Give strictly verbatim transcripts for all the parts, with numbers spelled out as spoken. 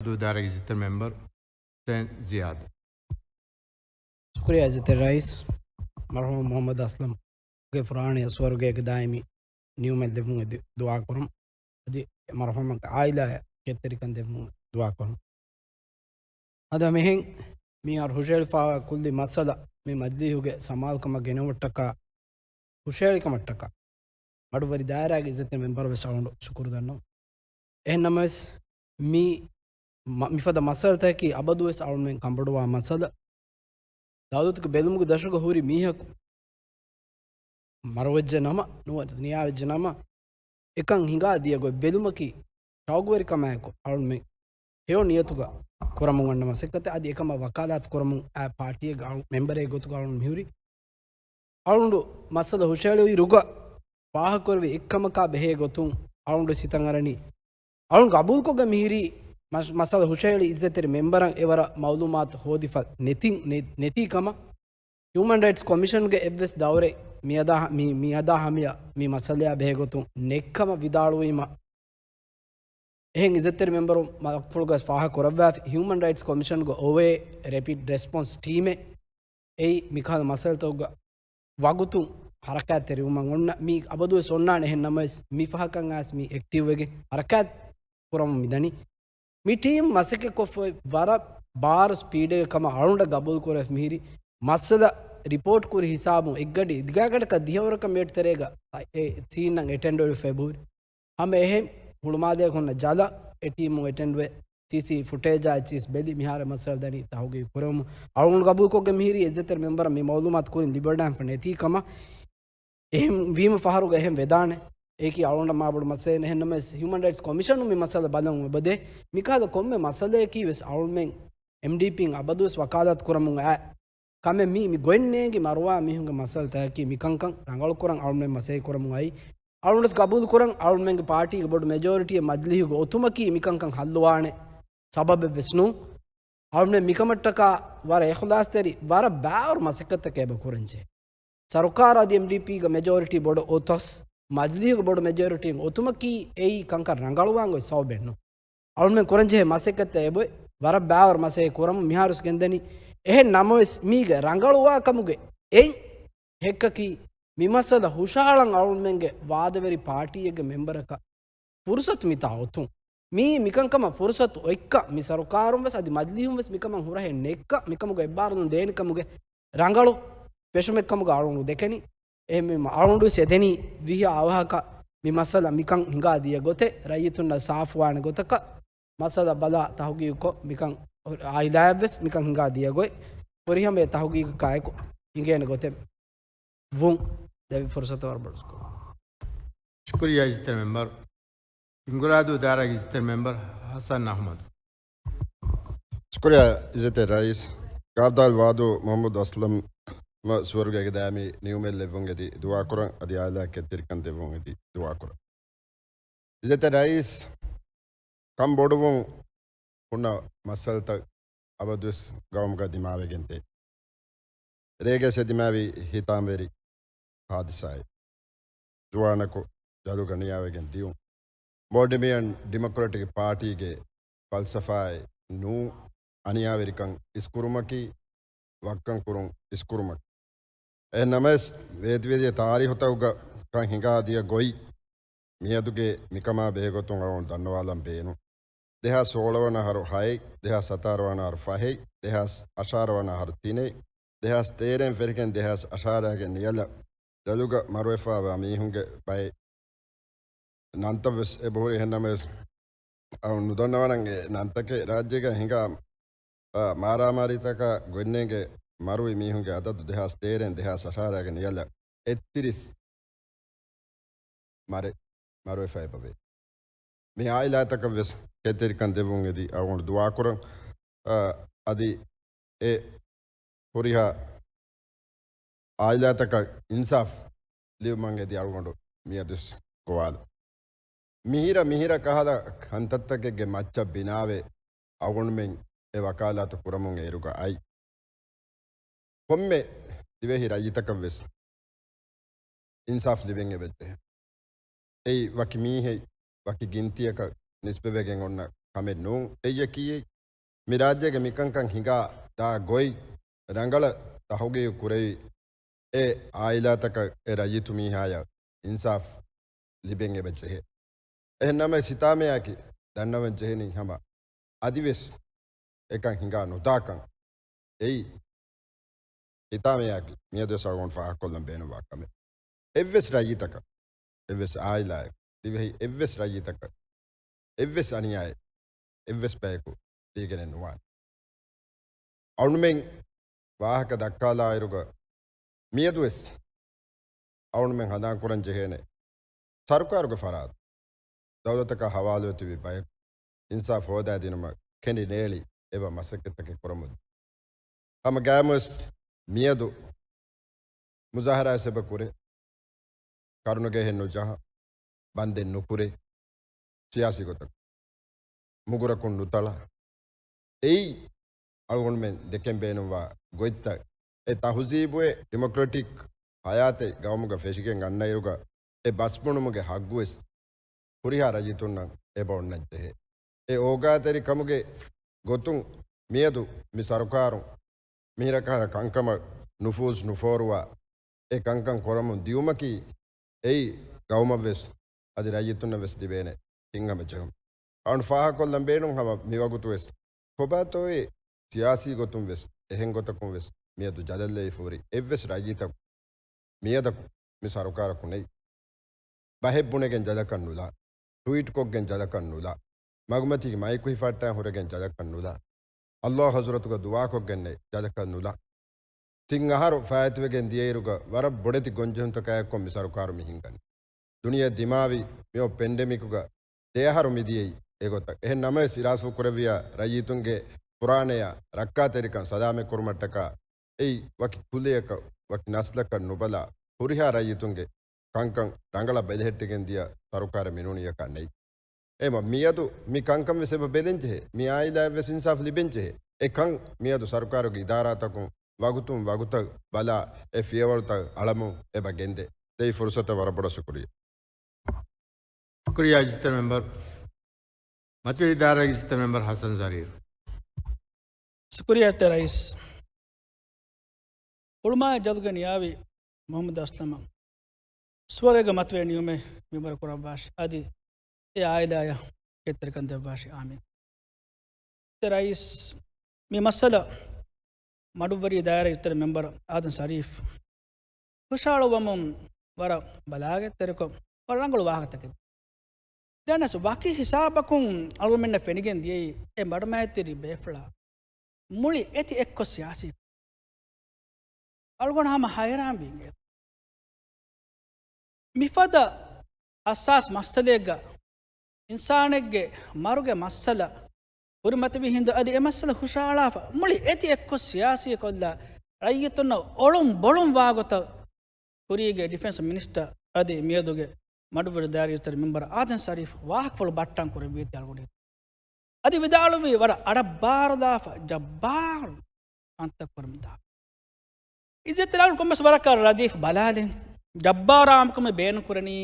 ދޫ ދާއިރާގެ އިއްޒަތްތެރި މެމްބަރު ހުސެން ޒިޔާދު. ޝުކުރިއްޔާ އިއްޒަތްތެރި ރައީސް، މަރުޙޫމް މުޙައްމަދު އަސްލަމްގެ ފުރާނަ ސުވަރުގޭގެ ދާއިމީ ނިޢުމަތް ލެއްވުމުގެ ދު-، ދުޢާ ކުރަން. އަދި މަރުޙޫމަށް ޢާއިލާއަށް ކެތްތެރިކަން ދެއްވުމުގެ ދުޢާ ކުރަން. އަދި މިހެން މިހާރު ހުށަހެޅިފައިވާ ކުއްލި މައްސަލަ މި މަޖިލީހުގެ ސަމާލުކަމަށް ގެނެވުމަށްޓަކާ، ހުށަހެޅިކަމަށްޓަކާ، މަޑުވެރި ދާއިރާގެ އިއްޒަތްތެރި މެމްބަރަށް ވެސް އަޅުގަނޑު ޝުކުރު ދަންނަވަން. އެހެން ނަމަވެސް، މި މަ-، މިފަދަ މައްސަލަތަކަކީ އަބަދުވެސް އަޅުމެން ކަނބޮޑުވާ މައްސަލަ. ދައުލަތުގެ ބެލުމުގެ ދަށުގަ ހުރި މީހަކު މަރުވެއްޖެ ނަމަ، ނުވަތަ ދުނިޔެވެއްޖެ ނަމަ، އެކަން ހިނގާ ދިޔަ ގޮތް ބެލުމަކީ ޝައުގުވެރިކަމާއެކު އަޅުމެން ހެޔޮ ނިޔަތުގަ ކުރަމުން އަންނަ މަސައްކަތެއް. އަދި އެކަމަށް ވަކާލާތު ކުރަމުން އައި ޕާޓީއެއްގެ އަޅު-، މެމްބަރެއް ގޮތުގަ އަޅުން މިހުރީ. އަޅުނޑު މައްސަލަ ހުށަހެޅުއިރުގަ ފާހަގަކުރެވި އެއްކަމަކާ ބެހޭ ގޮތުން އަޅުނޑު ސިތަން އަރަނީ. އަޅުން ގަބޫލުކޮށްގެން މިހިރީ މަ-، މައްސަލަ ހުށަހެޅި އިއްޒަތްތެރި މެމްބަރަށް އެވަރަށް މައުލޫމާތު ހޯދިފަ ނެތި-، ނެ-، ނެތީ ކަމަށް. ހިއުމަން ރައިޓްސް ކޮމިޝަންގެ އެއްވެސް ދައުރެއް މިއަދާ ހަ-، މި-، މިއަދާ ހަމަޔަށް މި މައްސަލަޔާ ބެހޭ ގޮތުން ނެތްކަމަށް ވިދާޅުވީމަ، އެހެން އިއްޒަތްތެރި މެމްބަރުން މަގުފުޅުގަ ފާހަގަ ކުރައްވާފި، ހިއުމަން ރައިޓްސް ކޮމިޝަންގެ އޮވޭ ރެޕިޑް ރެސްޕޮންސް ޓީމެއް އެއީ މިކަހަލަ މައްސަލަތަކުގަ ވަގުތު ހަރަކާތްތެރިވުމަށް އޮންނަ މީ އަބަދުވެސް އޮންނާނެ. އެހެން ނަމަވެސް، މި ފަހަކަށް އައިސް މި އެކްޓިވްވެގެން ހަރަކާތް ކުރަމުން މިދަނީ. މި ޓީމް މަސައްކަތްކޮށްފައި ވަރަށް ބާރު ސްޕީޑެއް ކަމަށް އަޅުގަނޑަށް ގަބޫލުކުރެވި މިހިރީ، މައްސަލަ ރިޕޯޓް ކުރި ހިސާބުން އެއްގަޑި ދިގާގަޑަކަށް ދިހަވަރަކަށް މިނެޓް ތެރޭގަ އެ ސީންއަށް އެޓެންޑްވެފައި ހުރި. ހަމަ އެހެން ހުޅުމާލޭގަ ހުންނަ ޖަލަށް އެ ޓީމު އެޓެންޑްވެ، ސީސީ ފުޓޭޖާ އެއްޗިސް ބެލި މިހާރު މައްސަލަ ދަނީ ތަހުގީގު ކުރެވުމު. އަޅުގަނޑު ގަބޫލުކޮށްގެން މިހިރީ އިއްޒަތްތެރި މެމްބަރަށް މި މައުލޫމާތު ކުރިން ލިބިވަޑައިފަ ނެތީ ކަމަށް. އެހެން ވީމަ ފަހަރުގަ އެހެން ވެދާނެ. އެއީކީ އަޅުގަނޑަށް މާބޮޑު މައްސަލައެއް. އެހެން ނަމަވެސް، ހިއުމަން ރައިޓްސް ކޮމިޝަނުން މި މައްސަލަ ބަލަން އެބަދޭ. މިކަހަލަ ކޮންމެ މައްސަލައަކީ ވެސް އަޅުމެން އެމްޑީޕީން އަބަދުވެސް ވަކާލާތު ކުރަމުން އައި ކަމެއް. މީ، މި ގޮތް ނޭނގި މަރުވާ މީހުންގެ މައްސަލަތަކަކީ މިކަންކަން ރަނގަޅުކުރަން އަޅުމެން މަސައްކަތް ކުރަމުން އައި. އަޅުގަނޑުވެސް ގަބޫލުކުރަން، އަޅުމެންގެ ޕާޓީގެ ބޮޑު މެޖޯރިޓީއެއް މަޖިލީހުގަ އޮތުމަކީ މިކަންކަން ހައްލުވާނެ ސަބަބެއްވެސް ނޫން. އަޅުމެން މިކަމަށްޓަކާ ވަރަށް އިޚްލާޞްތެރި، ވަރަށް ބާރު މަސައްކަތްތަކެއް އެބަ ކުރަންޖެހޭ. ސަރުކާރު އަދި އެމްޑީޕީގެ މެޖޯރިޓީ ބޮޑު އޮތަސް، މަޖިލީހުގެ ބޮޑު މެޖޯރިޓީ އޮތުމަކީ އެއީ ކަންކަން ރަނގަޅުވާން ގޮތް ސަބަބެއް ނޫން. އަޅުމެން ކުރަންޖެހޭ މަސައްކަތްތައް އެބޮތް ވަރަށް ބާރު މަސައްކަތް ކުރަމުން މިހާރުވެސް ގެންދަނީ. އެހެން ނަމަވެސް، މީގެ ރަނގަޅުވާ ކަމުގެ އެއް ހެއްކަކީ، މި މައްސަލަ ހުށަހަޅަން އަޅުމެންގެ ވާދަވެރި ޕާޓީއެއްގެ މެމްބަރަކަށް ފުރުސަތު މިތާ އޮތުން. މީ މިކަންކަމަށް ފުރުސަތު އޮތްކަން، މި ސަރުކާރުން ވެސް އަދި މަޖިލީހުން ވެސް މިކަމަށް ހުރަހެއް ނެތްކަން، މިކަމުގެ އެއްބާރުލުން ދޭނެ ކަމުގެ ރަނގަޅު ފެށުމެއްކަމުގަ އަޅުގަނޑު ދެކެނީ. އެހެންވީމަ އަޅުގަނޑު ވެސް އެދެނީ ވީހާ އަވަހަކަށް މި މައްސަލަ މިކަން ހިނގާ ދިޔަ ގޮތެއް، ރައްޔިތުންނަށް ސާފުވާނެ ގޮތަކަށް މައްސަލަ ބަލާ ތަހުގީގުކޮށް، މިކަން އާއިލާއަށްވެސް މިކަން ހިނގާ ދިޔަ ގޮތް، ފުރިހަމަ އެ ތަހުގީގަކާއެކު ހިނގޭނެ ގޮތެއް ވުން ދެވި ފުރުސަތަށް ވަރަށް ބޮޑު ޝުކުރު. ޝުކުރިއްޔާ އިއްޒަތްތެރި މެމްބަރު. ހިނގުރާދޫ ދާއިރާގެ އިއްޒަތްތެރި މެމްބަރު ހަސަން އަޙްމަދު. ޝުކުރިއްޔާ އިއްޒަތްތެރި ރައީސް. ގާބްދާލް ވާދޫ މުޙައްމަދު އަސްލަމް ސުވަރުގޭގެ ދާއިމީ ނިޢުމަތް ލެއްވުން އެދި ދުޢާކުރަން، އަދި އާއިލާއަށް ކެތްތެރިކަން ދެއްވުން އެދި ދުޢާކުރަން. އިއްޒަތްތެރި ރައީސް، ކަން ބޮޑުވުން ހުންނަ މައްސަލަތައް އަބަދުވެސް ގައުމުގަ ދިމާވެގެންދޭ. ރޭގެ އެސެ ދިމާވި ހިތާމަވެރި ހާދިސާއެއް. ޒުވާނަކު ޖަލުގަ ނިޔާވެގެން ދިޔުން. ބޯޑިމިއަން ޑިމޮކްރެޓިކް ޕާޓީގެ ފަލްސަފާއެއް ނޫން އަނިޔާވެރިކަން އިސްކުރުމަކީ، ވައްކަން ކުރުން އިސްކުރުމަކީ. އެހެން ނަމަވެސް، ވޭތުވެދިޔަ ތާރީހުތަކުގަ ކަން ހިނގާ ދިޔަ ގޮތް މިއަދުގެ މިކަމާ ބެހޭގޮތުން އަޅުގަނޑު ދަންނަވާލަން ބޭނުން. ދެހާސް ސޯޅަ ވަނަ އަހަރު ހައެއް، ދެހާސް ސަތާރަ ވަނަ އަހަރު ފަހެއް، ދެހާސް އަށާރަ ވަނަ އަހަރު ތިނެއް، ދެހާސް ތޭރައިން ފެށިގެން ދެހާސް އަށާރައިގެ ނިޔަލަށް ޖަލުގަ މަރުވެފައިވާ މީހުންގެ ބައެއް ނަންތައް ވެސް އެބަހުރި. އެހެން ނަމަވެސް، އަޅު ނުދަންނަވަނަން އެ ނަންތަކެއް. ރާއްޖޭގަ ހިނގާ، އާ، މާރާމާރީތަކާ ގޮތްނޭނގެ މަރުވި މީހުންގެ އަދަދު ދެހާސް ތޭރައިން ދެހާސް އަށާރައިގެ ނިޔަލަށް އެއްތިރީސް މަރެއް މަރުވެފައި އެބަވޭ. މި އާއިލާތަކަށް ވެސް ކެތްތެރިކަން ދެއްވުން އެދި އަޅުގަނޑު ދުޢާކުރަން. އަ، އަދި އެ ހުރިހާ އާއިލާތަކަށް އިންސާފް ލިބުމަށް އެދި އަޅުގަނޑު މިއަދުސް ގޮވާލަން. މިހިރަ މިހިރަ ކަހަލަ ކަންތައްތަކެއްގެ މައްޗަށް ބިނާވެ އަޅުގަނޑުމެން އެ ވަކާލާތު ކުރަމުން އޭރުގަ އައި. ކޮންމެ ދިވެހި ރައްޔިތަކަށް ވެސް އިންސާފް ލިބެން އެބަޖެހޭ. އެއީ ވަކި މީހެއް، ވަކި ގިންތިއަކަށް ނިސްބަތްވެގެން އޮންނަ ކަމެއް ނޫން. އެއްޔަކީ، މި ރާއްޖޭގެ މިކަންކަން ހިނގާ ދާ ގޮތް ރަނގަޅަށް ތަހުގީގު ކުރެވި، އެ އާއިލާތަކަށް އެ ރައްޔިތު މީހާޔަށް އިންސާފް ލިބެން އެބަ ޖެހޭ. އެހެން ނަމަވެސް ހިތާމަޔާއަކީ ދަންނަވަން ޖެހެނީ ހަމަ އަދިވެސް އެކަން ހިނގާ ނުދާކަން. އެއީ ހިތާމަޔާއަކީ މިއަދުވެސް އަޅުގަނޑު ފާހަގަކޮށްލަން ބޭނުންވާ ކަމެއް. އެއްވެސް ރައްޔިތަކަށް، އެއްވެސް އާއިލާއެއް، ދިވެހި އެއްވެސް ރައްޔިތަކަށް، އެއްވެސް އަނިޔާއެއް، އެއްވެސް ބަޔަކު ދީގެނެއް ނުވާނެ. އަޅުމެން ވާހަކަ ދައްކާލާއިރުގަ މިއަދުވެސް އަޅުމެން ހަނދާންކުރަން ޖެހޭނެ، ސަރުކާރުގެ ފަރާތު ދައުލަތަކާ ހަވާލުވެ ތިބި ބަޔަކު އިންސާފް ހޯދާދިނުމަށް ކެނޑި ނޭޅި އެބަ މަސައްކަތްތަކެއް ކުރަމުން. ހަމަގައިމުވެސް މިއަދު މުޒާހަރާ ސެބަ ކުރޭ، ކަރުނަގެހެއް ނުޖަހާ، ބަންދެއް ނުކުރޭ، ސިޔާސީ ގޮތަށް މުގުރަކުން ނުތަޅާ. އެއީ އަޅުގަނޑުމެން ދެކެން ބޭނުންވާ ގޮތްތައް. އެ ތަހުޒީބު އެ ޑިމޮކްރެޓިކް ހަޔާތެއް ގައުމުގަ ފެށިގެން އަންނައިރުގަ އެ ބަސްބުނުމުގެ ހައްގުވެސް ހުރިހާ ރައްޔިތުންނަށް އެބަ އޮންނަން ޖެހޭ. އެ އޯގާތެރިކަމުގެ ގޮތުން މިއަދު މި ސަރުކާރުން މިހިރަކާ ކަންކަމަށް ނުފޫޒް ނުފޯރުވާ އެ ކަންކަން ކުރަމުން ދިޔުމަކީ އެއީ ގައުމަށްވެސް އަދި ރައްޔިތުންނަށްވެސް ލިބޭނެ ހިތްހަމަޖެހުން. އަޅުން ފާހަގަކޮށްލަން ބޭނުން ހަމަ މިވަގުތުވެސް ކޮބާތޯއޭ ސިޔާސީ ގޮތުންވެސް އެހެން ގޮތަކުންވެސް މިއަދު ޖަލަށްލެވިފަ ހުރި އެއްވެސް ރައްޔިތަކު މިއަދަކު މި ސަރުކާރަކު ނެތް. ބަހެއް ބުނެގެން ޖަލަކަށް ނުލާ، ޓުވީޓްކޮށްގެން ޖަލަކަށް ނުލާ، މަގުމަތީގެ މައިކު ހިފައްޓާ ހުރެގެން ޖަލަކަށް ނުލާ، ﷲ ޙަޟްރަތުގަ ދުޢާކޮށްގެންނެއް ޖަލަކަށް ނުލާ. ތިން އަހަރު ފާއިތުވެގެން ދިޔައިރުގަ ވަރަށް ބޮޑެތި ގޮންޖެހުންތަކާއެއްކޮށް މި ސަރުކާރު މި ހިންގަނީ. ދުނިޔެ ދިމާވި މިއޮތް ޕެންޑެމިކުގަ ދެ އަހަރު މިދިޔައީ އެގޮތަށް. އެހެން ނަމަވެސް އިރާދަކުރެއްވިޔާ ރައްޔިތުންގެ ފުރާނަޔާ ރައްކާތެރިކަން ސަލާމަތްކުރުމަށްޓަކާ އެއީ ވަކި ކުލަޔަކަށް ވަކި ނަސްލަކަށް ނުބަލާ ހުރިހާ ރައްޔިތުންގެ ކަންކަން ރަނގަޅަށް ބެލެހެއްޓިގެން ދިޔަ ސަރުކާރެއް މިނޫނިއަކާ ނެތް. އެމަ މިއަދު މި ކަންކަން ވެސް އެބަ ބެލެން ޖެހޭ. މި އާއިލާއަށް ވެސް އިންސާފް ލިބެން ޖެހޭ. އެ ކަން މިއަދު ސަރުކާރުގެ އިދާރާތަކުން ވަގުތުން ވަގުތަށް ބަލާ އެ ފިޔަވަޅުތައް އަޅަމުން އެބަ ގެންދޭ. ދެއްވި ފުރުސަތަށް ވަރަށް ބޮޑަށް ޝުކުރިއްޔާ. ޝުކުރިއްޔާ އިއްޒަތްތެރި މެމްބަރު. މަތިވެރި ދާއިރާގެ އިއްޒަތްތެރި މެމްބަރު ޙަސަން ޒަރީރު. ޝުކުރިއްޔާ އިއްޒަތްތެރި ރައީސް. ހުޅުމާއި ޖަލުގެ ނިޔާވި މުޙައްމަދު އަސްލަމަށް ސުވަރުގެ މަތިވެރި ނިޢުމަތް މިންވަރު ކުރައްވާށި. އަދި އެ އާއިލާޔަށް ގެތްތެރިކަން ދެއްވާށި. އާމީން. އިއްޒަތްތެރި ރައީސް، މި މައްސަލަ މަޑުއްވަރީ ދާއިރާގެ އިއްޒަތްތެރި މެމްބަރު އާދަމް ޝަރީފް ހުށަހަޅުއްވަމުން ވަރަށް ބަލާގެ ތެރެކޮށް ވަރަށް ރަނގަޅު ވާހަކަތަކެއް. ދެންވެސް ވަކި ހިސާބަކުން އަޅުގަނޑުމެންނަށް ފެނިގެން ދިޔައީ އެ މަޑުމައިތިރި ބޭފުޅާ މުޅި އެތި އެއްކޮށް ސިޔާސީ. އަޅުގަނޑު ހަމަ ހައިރާންވީ އިނގޭތޯ. މިފަދަ ހައްސާސް މައްސަލައެއްގަ އިންސާނެއްގެ މަރުގެ މައްސަލަ ކުރިމަތިވި ހިނދު އަދި އެ މައްސަލަ ހުށަހަޅާފަ މުޅި އެތި އެއްކޮށް ސިޔާސީކޮށްލާ ރައްޔިތުންނަށް އޮޅުން ބޮޅުން ވާގޮތަށް ކުރީގެ ޑިފެންސް މިނިސްޓަރ އަދި މިއަދުގެ މަޑުއްވަރު ދާއިރާ އިއްޒަތްތެރި މެމްބަރ އާދަމް ޝަރީފް ވާހަކަފުޅު ބައްޓަން ކުރެއްވީތީ އަޅުގަނޑު އަދި ވިދާޅުވީ ވަރަށް އަޑަށް ބާރުލާފަ ޖައްބާރު ކަންތައް ކުރަމުންދާ. އިއްޒަތްތެރި އަޅުގަނޑު ކޮންމެސް ވަރަކަށް ރަދީފް ބަލާލިން. ޖައްބާރު އާއްމުކަމެއް ބޭނުން ކުރަނީ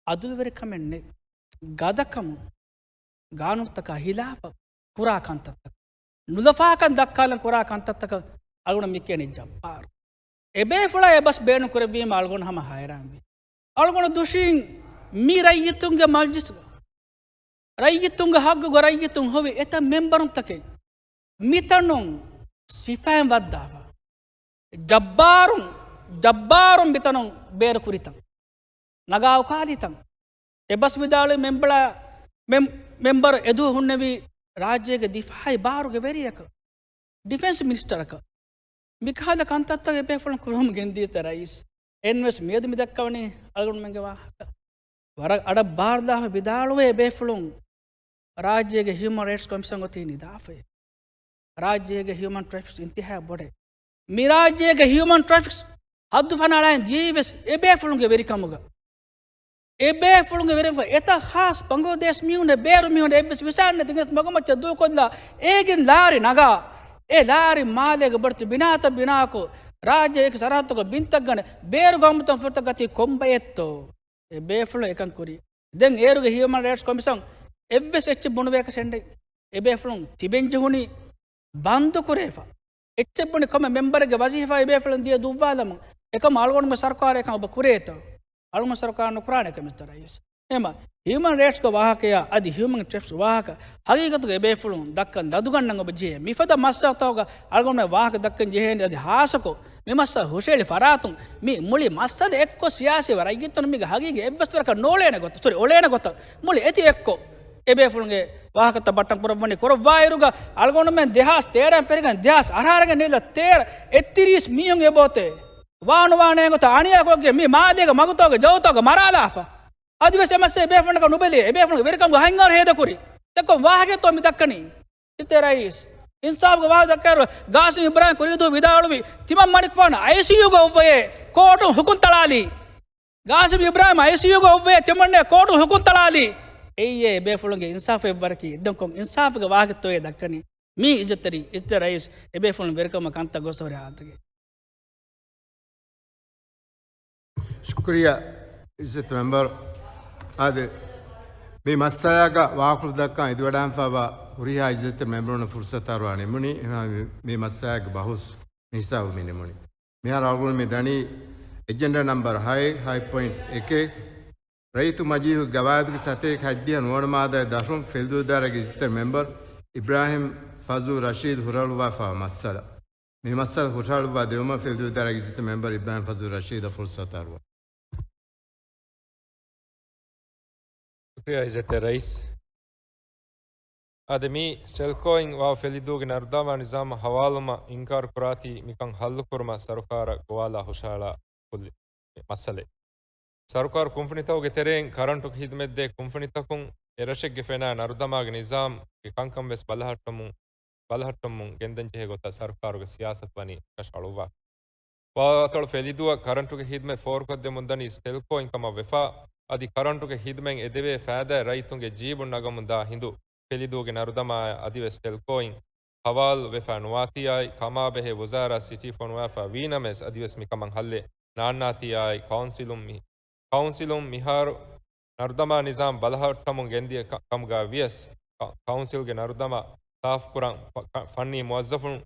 އަދުލުވެރިކަމެއް ނެތް. ގަދަކަމުން ގާނޫނުތަކާ ހިލާފަށް ކުރާ ކަންތައްތަކަށް، ނުލަފާކަން ދައްކާލަން ކުރާ ކަންތައްތަކަށް އަޅުގަނޑަށް މި ކިޔަނީ ޖައްބާރު. އެބޭފުޅާ އެބަސް ބޭނުން ކުރެއްވީމަ އަޅުގަނޑު ހަމަ ހައިރާންވީ. އަޅުގަނޑު ދުށީން މި ރައްޔިތުންގެ މަޖްލިސްގަ، ރައްޔިތުންގެ ހައްގުގަ ރައްޔިތުން ހޮވި އެތައް މެމްބަރުންތަކެއް މިތަނުން ސިފައިން ވައްދާފަ. ޖައްބާރުން، ޖައްބާރުން މިތަނުން ބޭރު ކުރިތަން. ނަގާ އުކާލިތަން. އެބަސް ވިދާޅުވި މެމްބަރާ، މެމް-، މެމްބަރު އެދުވަހު ހުންނެވީ ރާއްޖޭގެ ދިފާއީ ބާރުގެ ވެރިޔަކަށް، ޑިފެންސް މިނިސްޓަރަކަށް. މިކަހަލަ ކަންތައްތައް އެބޭފުޅުން ކުރަމުން ގެންދީތަ ރައީސް؟ އެހެންވެސް މިއަދު މި ދައްކަވަނީ އަޅުގަނޑުމެންގެ ވާހަކަ. ވަރަށް އަޑަށް ބާރުލާފަ ވިދާޅުވޭ އެބޭފުޅުން ރާއްޖޭގެ ހިއުމަން ރައިޓްސް ކޮމިޝަން އޮތީ ނިދާފައޭ. ރާއްޖޭގެ ހިއުމަން ޓްރެފިކްސް އިންތިހާއަށް ބޮޑޭ. މި ރާއްޖޭގެ ހިއުމަން ޓްރެފިކްސް ހައްދު ފަނަޅައިން ދިޔައީވެސް އެބޭފުޅުންގެ ވެރިކަމުގަ. އެބޭފުޅުންގެ ވެރިކަމުގަ އެތައް ހާސް ބަނގުލަދޭޝް މީހުންނެއް ބޭރު މީހުން އެއްވެސް ވިސާންނެ ދިގުނަސް މަގުމައްޗަށް ދޫކޮށްލާ އޭގެން ލާރި ނަގާ އެ ލާރި މާލޭގެ ބޮޑެތި ބިނާތައް ބިނާކޮށް، ރާއްޖޭގެ އެކި ސަރަހައްދުގަ ބިންތައް ގަނެ، ބޭރު ގައުމުތައް ފުރަތައް ގަތީ ކޮންބައެއްތޯ؟ އެ ބޭފުޅުން އެކަން ކުރީ. ދެން އޭރުގެ ހިއުމަން ރައިޓްސް ކޮމިޝަން އެއްވެސް އެއްޗެއް ބުނެވޭކަށް ނެތް. އެބޭފުޅުން ތިބެން ޖެހުނީ ބަންދު ކުރެވިފަ. އެއްޗެއް ބުނި ކޮންމެ މެމްބަރެއްގެ ވަޒީފާ އެބޭފުޅުން ދިޔަ ދުއްވާލަމުން. އެކަމަށް އަޅުގަނޑުމެން ސަރުކާރަށް އެކަން އޮބަ ކުރޭތޯ؟ އަޅުގަނޑު ސަރުކާރުން ނުކުރާނެ ކަމެއް މިސްޓަރ ރައީސް. އެހެންވީމަ، ހިއުމަން ރައިޓްސްގެ ވާހަކަޔާ އަދި ހިއުމަން ޓްރެފިކްސް ވާހަކަ ހަގީގަތުގަ އެބޭފުޅުން ދައްކަން ލަދުގަންނަން އޮބަ ޖެހޭ. މިފަދަ މައްސަލަތަކުގަ އަޅުގަނޑުމެން ވާހަކަ ދައްކަން ޖެހޭނީ އަދި ހާއްސަކޮށް، މި މައްސަލަ ހުށައެޅި ފަރާތުން މި މުޅި މައްސަލަ އެއްކޮށް ސިޔާސީ ރައްޔިތުން މީގެ ހަގީގީ އެއްވެސް ވަރަކަށް ނޯޅޭނެ ގޮތަށް، ސޮރީ، އޮޅޭނެ ގޮތަށް މުޅި އެތި އެއްކޮށް އެބޭފުޅުންގެ ވާހަކަތައް ބައްޓަން ކުރައްވަނީ. ކުރައްވާއިރުގަ އަޅުގަނޑުމެން ދެހާސް ތޭރަ ފެށިގެން ދެހާސް އަށާރަ ގެންނެވި ތޭރަ އެއްތިރީސް މީހުން އެބައޮތޭ ވާނުވާނޭ ގޮތަށް އަނިޔާކޮށްގެން މި މާލޭގެ މަގުތަކުގެ ޖަހުތަކުގަ މަރާލާފަ. އަދިވެސް އެ މައްސަލަ އެބޭފުޅުންނަކަށް ނުބެލޭ. އެބޭފުޅުންގެ ވެރިކަމުގެ ހަތް އަހަރު ހޭދަކުރީ. ދެއްކޮށް ވާހަކައެއްތޯ މި ދައްކަނީ؟ އިއްޒަތްތެރި ރައީސް، އިންސާފުގެ ވާހަކަ ދައްކާއިރު، ގާސިމް އިބްރާހިމް ކުރީދޫ ވިދާޅުވި، ތިމަން މަނިކުފާނު އައިސީޔޫގަ އޮއްވައޭ، ކޯޓުން ހުކުމް ތަޅާލީ. ގާސިމް އިބްރާހިމް އައިސީޔޫގަ އޮއްވައޭ، ތިމަންނޭ ކޯޓުން ހުކުމް ތަޅާލީ. އެއީ އެބޭފުޅުންގެ އިންސާފު އެއްވަރަކީ. ދެން ކޮން އިންސާފުގެ ވާހަކައެއްތޯ އޭ ދައްކަނީ؟ މީ އިއްޒަތްތެރި، އިއްޒަތްތެރި ރައީސް، އެބޭފުޅުން ވެރިކަމަށް ކަންތައް ގޮސް ހުރި ހާލަތުގައި. ޝުކުރިއްޔާ އިއްޒަތް މެމްބަރު. އާދެ، މި މައްސަލާގަ ވާކުޅު ދައްކަން އެދިވަޑާންފަވާ ހުރިހާ އިއްޒަތް މެމްބަރުންނަށް ފުރުސަތު އަރުވާ ނިމުނީ. އެހެންވެ، މި މައްސަލާގެ ބަހުސް މި ހިސާބު މި ނިމުނީ. މިހާރު އަޅުގަނޑު މި ދަނީ އެޖެންޑާ ނަމްބަރު ހައެއް، ހައެއް ޕޮއިންޓް އެކެއް، ރައްޔިތު މަޖިލީހުގެ ގަވާއިދުގެ ސަތޭކަ ހަތްދިހަ ނުވަ މާދާއެއް ދަށުން ފެލިދޫ ދާއިރާގެ އިއްޒަތްތެރި މެމްބަރު އިބްރާހިމް ފަޒުލް ރަޝީދު ހުށަހަޅުއްވާފައިވާ މައްސަލަ. މި މައްސަލަ ހުށަހަޅުއްވާ ދެވުމަށް ފެލިދޫ ދާއިރާގެ އިއްޒަތްތެރި މެމްބަރު އިބްރާހިމް ފަޒުލް ރަޝީދަށް ފުރުސަތު އަރުވާ. ޝުކުރިއްޔާ އިއްޒަތްތެރި ރައީސް. އާދެ، މި ސްޓެލްކޯއިން ވާ ފެލިދޫގެ ނަރުދަމާ ނިޒާމަށް ހަވާލުވުމަށް އިންކާރު ކުރާތީ މިކަން ހައްލު ކުރުމަށް ސަރުކާރަށް ގޮވާލާ ހުށަހަޅާ ކުއްލި މައްސަލައެއް. ސަރުކާރު ކުންފުނިތަކުގެ ތެރެއިން ކަރަންޓުގެ ހިދުމަތްދޭ ކުންފުނިތަކުން އެރަށެއްގެ ފެނާ ނަރުދަމާގެ ނިޒާމްގެ ކަންކަން ވެސް ބަލަހައްޓަމުން، ބަލަހައްޓަމުން ގެންދަން ޖެހޭ ގޮތަށް ސަރުކާރުގެ ސިޔާސަތު ވަނީ ކަށައަޅުއްވާފަ. ވާވަތޮޅު ފެލިދޫއަށް ކަރަންޓުގެ ހިދުމަތް ފޯރުކޮށްދެމުންދަނީ ސްޓެލްކޯއިން ކަމަށް ވެފަ، އަދި ކަރަންޓުގެ ހިދުމަތް އެދެވޭ ފައިދާ ރައްޔިތުންގެ ޖީބުން ނަގަމުންދާ ހިނދު ފެލިދޫގެ ނަރުދަމާއާ އަދިވެސް ސްޓެލްކޯއިން ހަވާލު ވެފަ ނުވާތީއާއި، ކަމާބެހޭ ވުޒާރާ ސިޓީ ފޮނުވާފަ ވީނަމަވެސް، އަދިވެސް މިކަމަށް ހައްލެއް ނާންނާތީއާއި، ކައުންސިލުން މި، ކައުންސިލުން މިހާރު ނަރުދަމާ ނިޒާމް ބަލަހައްޓަމުން ގެންދިޔަ ކަ، ކަމުގަ ވިޔަސް، ކަ، ކައުންސިލްގެ ނަރުދަމާ ސާފުކުރަން ފަ، ކަ، ފަންނީ މުވައްޒަފުން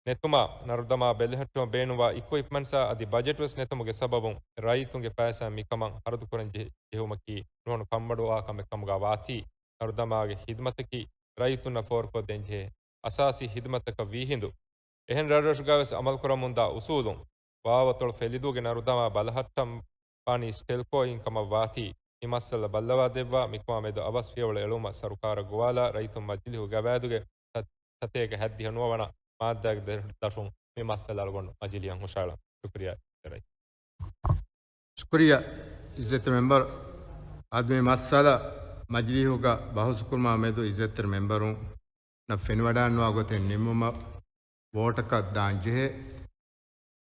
ނެތުމާ، ނަރުދަމާ ބެލެހެއްޓުމަށް ބޭނުންވާ އިކުއިޕްމަންޓްސްއާ އަދި ބަޖެޓް ވެސް ނެތުމުގެ ސަބަބުން، ރައްޔިތުންގެ ފައިސާ މިކަމަށް ހަރަދުކުރަން ޖެހި، ޖެހުމަކީ ނުހަނު ކަންބޮޑުވާ ކަމެއް ކަމުގަ ވާތީ، ނަރުދަމާގެ ހިދުމަތަކީ ރައްޔިތުންނަށް ފޯރުކޮށްދޭން ޖެހޭ އަސާސީ ހިދުމަތަކަށް ވީ ހިނދު، އެހެން ރަށްރަށުގަވެސް އަމަލުކުރަމުންދާ އުސޫލުން ވާވަތޮޅު ފެލިދޫގެ ނަރުދަމާ ބަލަހައްޓަން ވާނީ ސްޓެލްކޯއިން ކަމަށް ވާތީ، މި މައްސަލަ ބައްލަވާ ދެއްވާ މިކަމާ މެދު އަވަސް ފިޔަވަޅު އެޅުމަށް ސަރުކާރަށް ގޮވާލާ ރައްޔިތުން މަޖިލީހު ގަވާއިދުގެ ސަ، ސަތޭކަ ހަތްދިހަ ނުވަ ވަނަ މާއްދާގެ ދަށުން މި މައްސަލަ އަޅުގަނޑު މަޖިލީހަށް ހުށަހަޅަން. ޝުކުރިއްޔާ ރައީސް. ޝުކުރިއްޔާ އިއްޒަތްތެރި މެމްބަރު. އަދި މި މައްސަލަ މަޖިލީހުގަ ބަހުސްކުރުމާ މެދު އިއްޒަތްތެރި މެމްބަރުންނަށް ފެނިވަޑާންނުވާ ގޮތެއް ނިންމުމަށް ވޯޓަކަށް ދާން ޖެހޭ.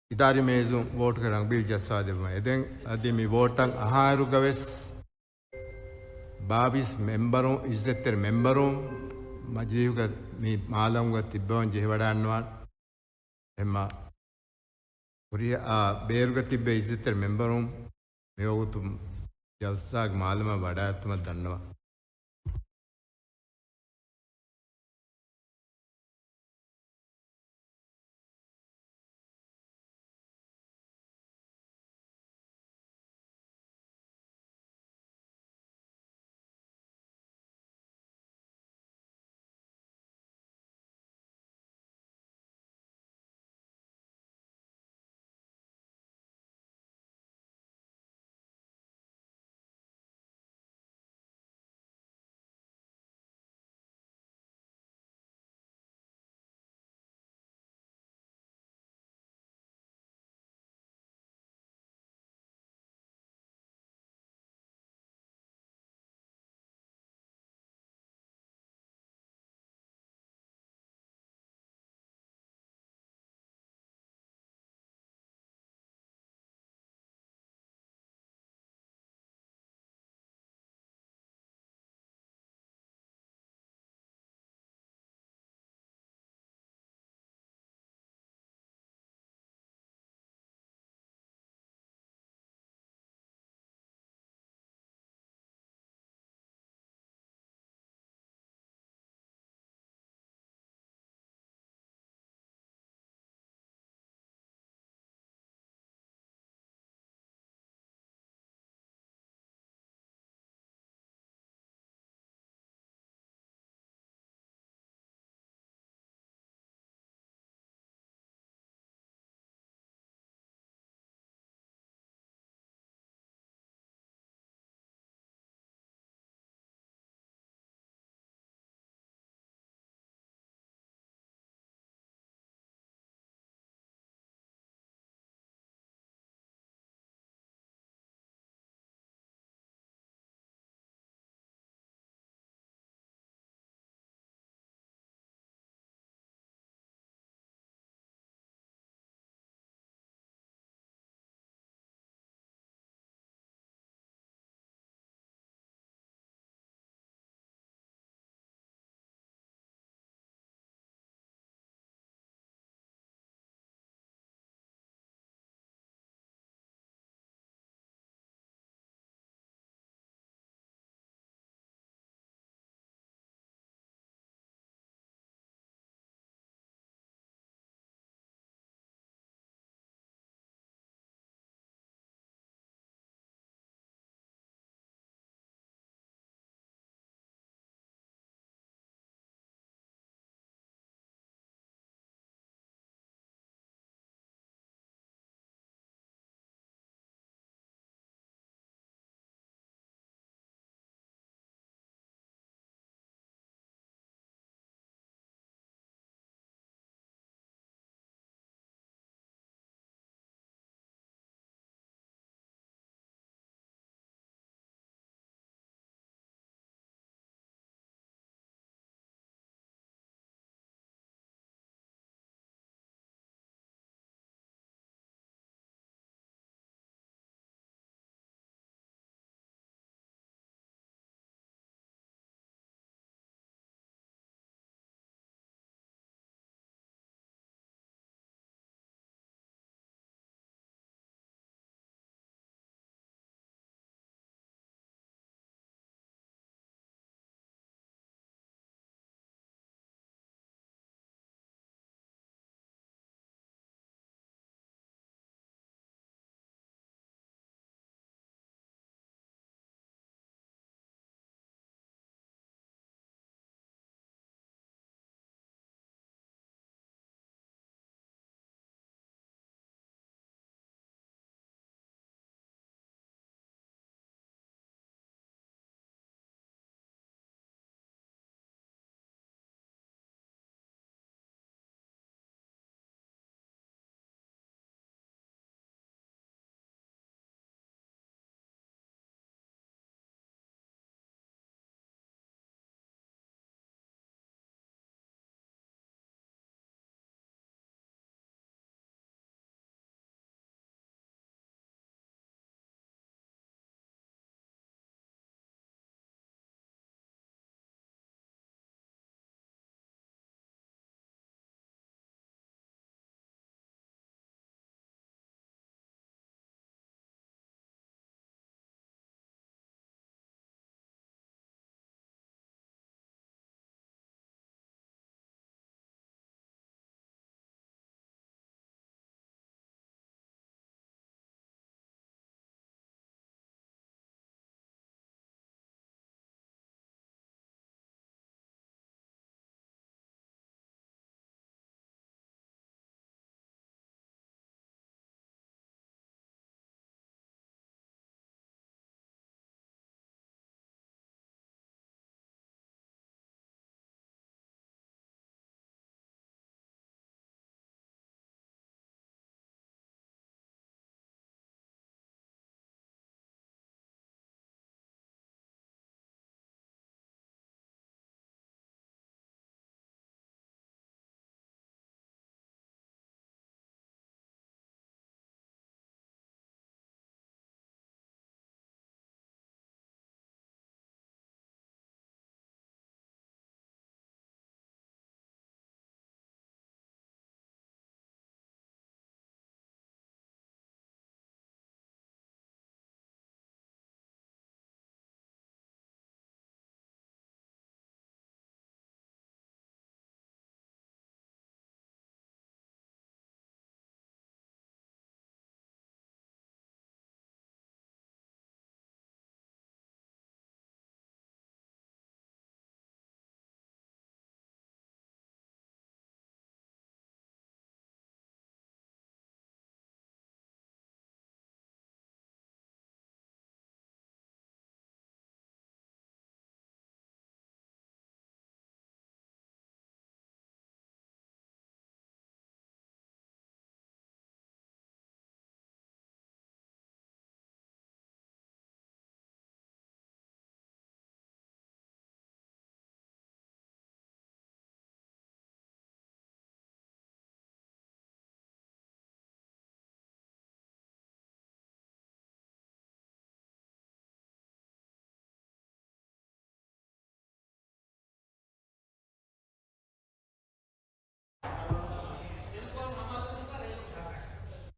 އިދާރީ މޭޒުން ވޯޓުގެ ރަނގަބީލް ޖައްސާދެއްވުމަށް އެދެން. އަދި މި ވޯޓަށް އަހާއިރުގަވެސް ބާވީސް މެމްބަރުން، އިއްޒަތްތެރި މެމްބަރުން މަޖިލީހުގަ މި މާލަމުގަ ތިއްބަވަން ޖެހިވަޑާންނަވާނެ. އެހެންމާ ހުރިހާ ބޭރުގަ ތިއްބެވި އިއްޒަތްތެރި މެމްބަރުން މިވަގުތު ޖަލްސާގެ މާލަމަށް ވަޑައިގަތުމަށް ދަންނަވަން.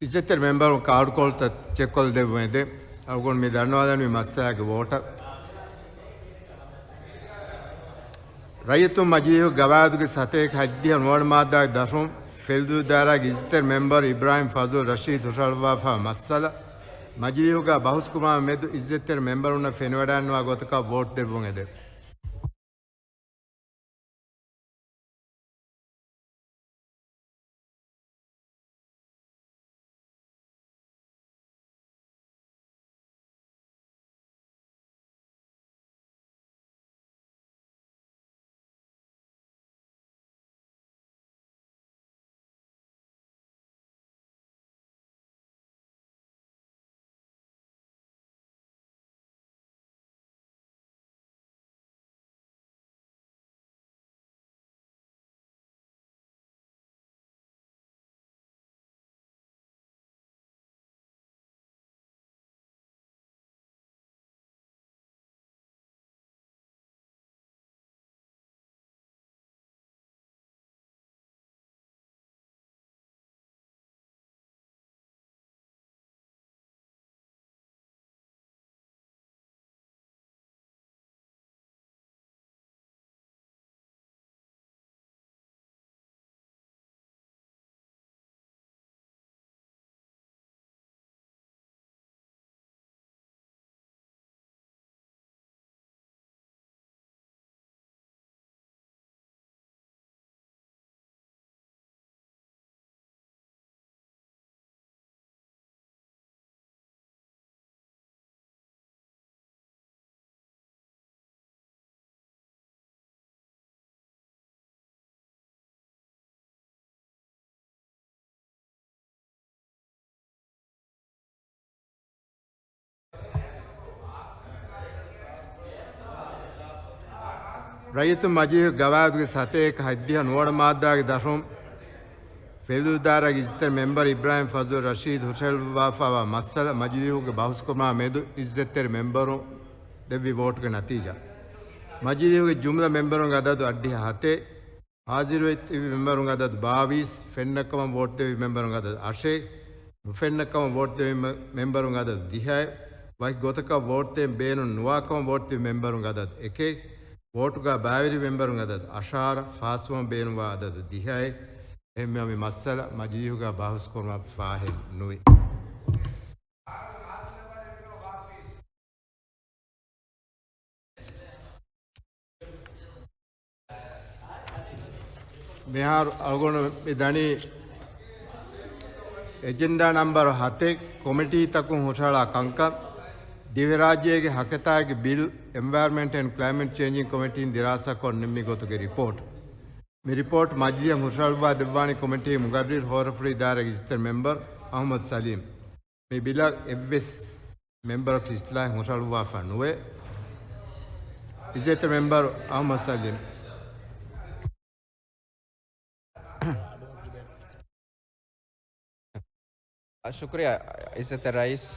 އިއްޒަތްތެރި މެމްބަރުން ކާޑުކޮޅުތައް ޗެކްކޮށްލަދެއްވުން އެދެން. އަޅުގަނޑު މި ދަންނަވާލަނީ މައްސަލާގެ ވޯޓަށް. ރައްޔިތުން މަޖިލީހުގެ ގަވާއިދުގެ ސަތޭކަ ހަތްދިހަ ނުވަ މާއްދާގެ ދަށުން ފެލުދޫ ދާއިރާގެ އިއްޒަތްތެރި މެމްބަރު އިބްރާހިމް ފަޒުލް ރަޝީދު ހުށަހަޅުއްވާފައިވާ މައްސަލަ، މަޖިލީހުގަ ބަހުސްކުރުމާ މެދު އިއްޒަތްތެރި މެމްބަރުންނަށް ފެނިވަޑައިގަންނަވާ ގޮތަކަށް ވޯޓް ދެއްވުން އެދެން. ރައްޔިތުން މަޖިލީހުގެ ގަވާއިދުގެ ސަތޭކަ ހަތްދިހަ ނުވަ މާއްދާގެ ދަށުން ފެލުދޫ ދާއިރާގެ އިއްޒަތްތެރި މެމްބަރު އިބްރާހިމް ފަޒުލް ރަޝީދު ހުށަހެޅުއްވާފައިވާ މައްސަލަ މަޖިލީހުގެ ބަހުސްކުރުމާ މެދު އިއްޒަތްތެރި މެމްބަރުން ދެއްވި ވޯޓުގެ ނަތީޖާ. މަޖިލީހުގެ ޖުމްލަ މެމްބަރުންގެ އަދަދު އަށްޑިހަ ހަތެއް، ހާޒިރުވެތިބި މެމްބަރުންގެ އަދަދު ބާވީސް، ފެންނަ ކަމަށް ވޯޓް ދެއްވި މެމްބަރުންގެ އަދަދު އަށެއް، ނުފެންނަ ކަމަށް ވޯޓް ދެއްވި މެ-، މެމްބަރުންގެ އަދަދު ދިހައެއް، ވަކި ގޮތަކަށް ވޯޓް ދޭން ބޭނުން ނުވާ ކަމަށް ވޯޓް ދެއްވި މެމްބަރުންގެ އަދަދު އެކެއް، ވޯޓުގަ ބައިވެރި މެމްބަރުންގެ އަދަދު އަށާރަ، ފާސްވުމަށް ބޭނުންވާ އަދަދު ދިހައެއް. އެހެންވީމަ މި މައްސަލަ މަޖިލީހުގަ ބަހުސް ކުރުމަށް ފާހެއް ނުވި. މިހާރު އަޅުގަނޑު މި ދަނީ އެޖެންޑާ ނަމްބަރު ހަތެއް، ކޮމިޓީތަކުން ހުށަހަޅާ ކަންކަން. ދިވެހިރާއްޖޭގެ ހަކަތާގެ ބިލް އެންވަޔަރމަންޓް އެންޑް ކްލައިމެޓް ޗޭންޖިން ކޮމިޓީން ދިރާސާކޮށް ނިންމި ގޮތުގެ ރިޕޯޓް. މި ރިޕޯޓް މަޖިލީހަށް ހުށަހަޅުއްވާ ދެއްވާނީ ކޮމިޓީ މުގައްރިރު ހޯރަފުޅީ ދާއިރާގެ އިއްޒަތްތެރި މެމްބަރު އަހުމަދު ސަލީމް. މި ބިލަށް އެއްވެސް މެމްބަރަކު އިސްލާހެއް ހުށަހަޅުއްވާފަ ނުވޭ. އިއްޒަތްތެރި މެމްބަރު އަހުމަދު ސަލީމް. ޝުކުރިއްޔާ އިއްޒަތްތެރި ރައީސް.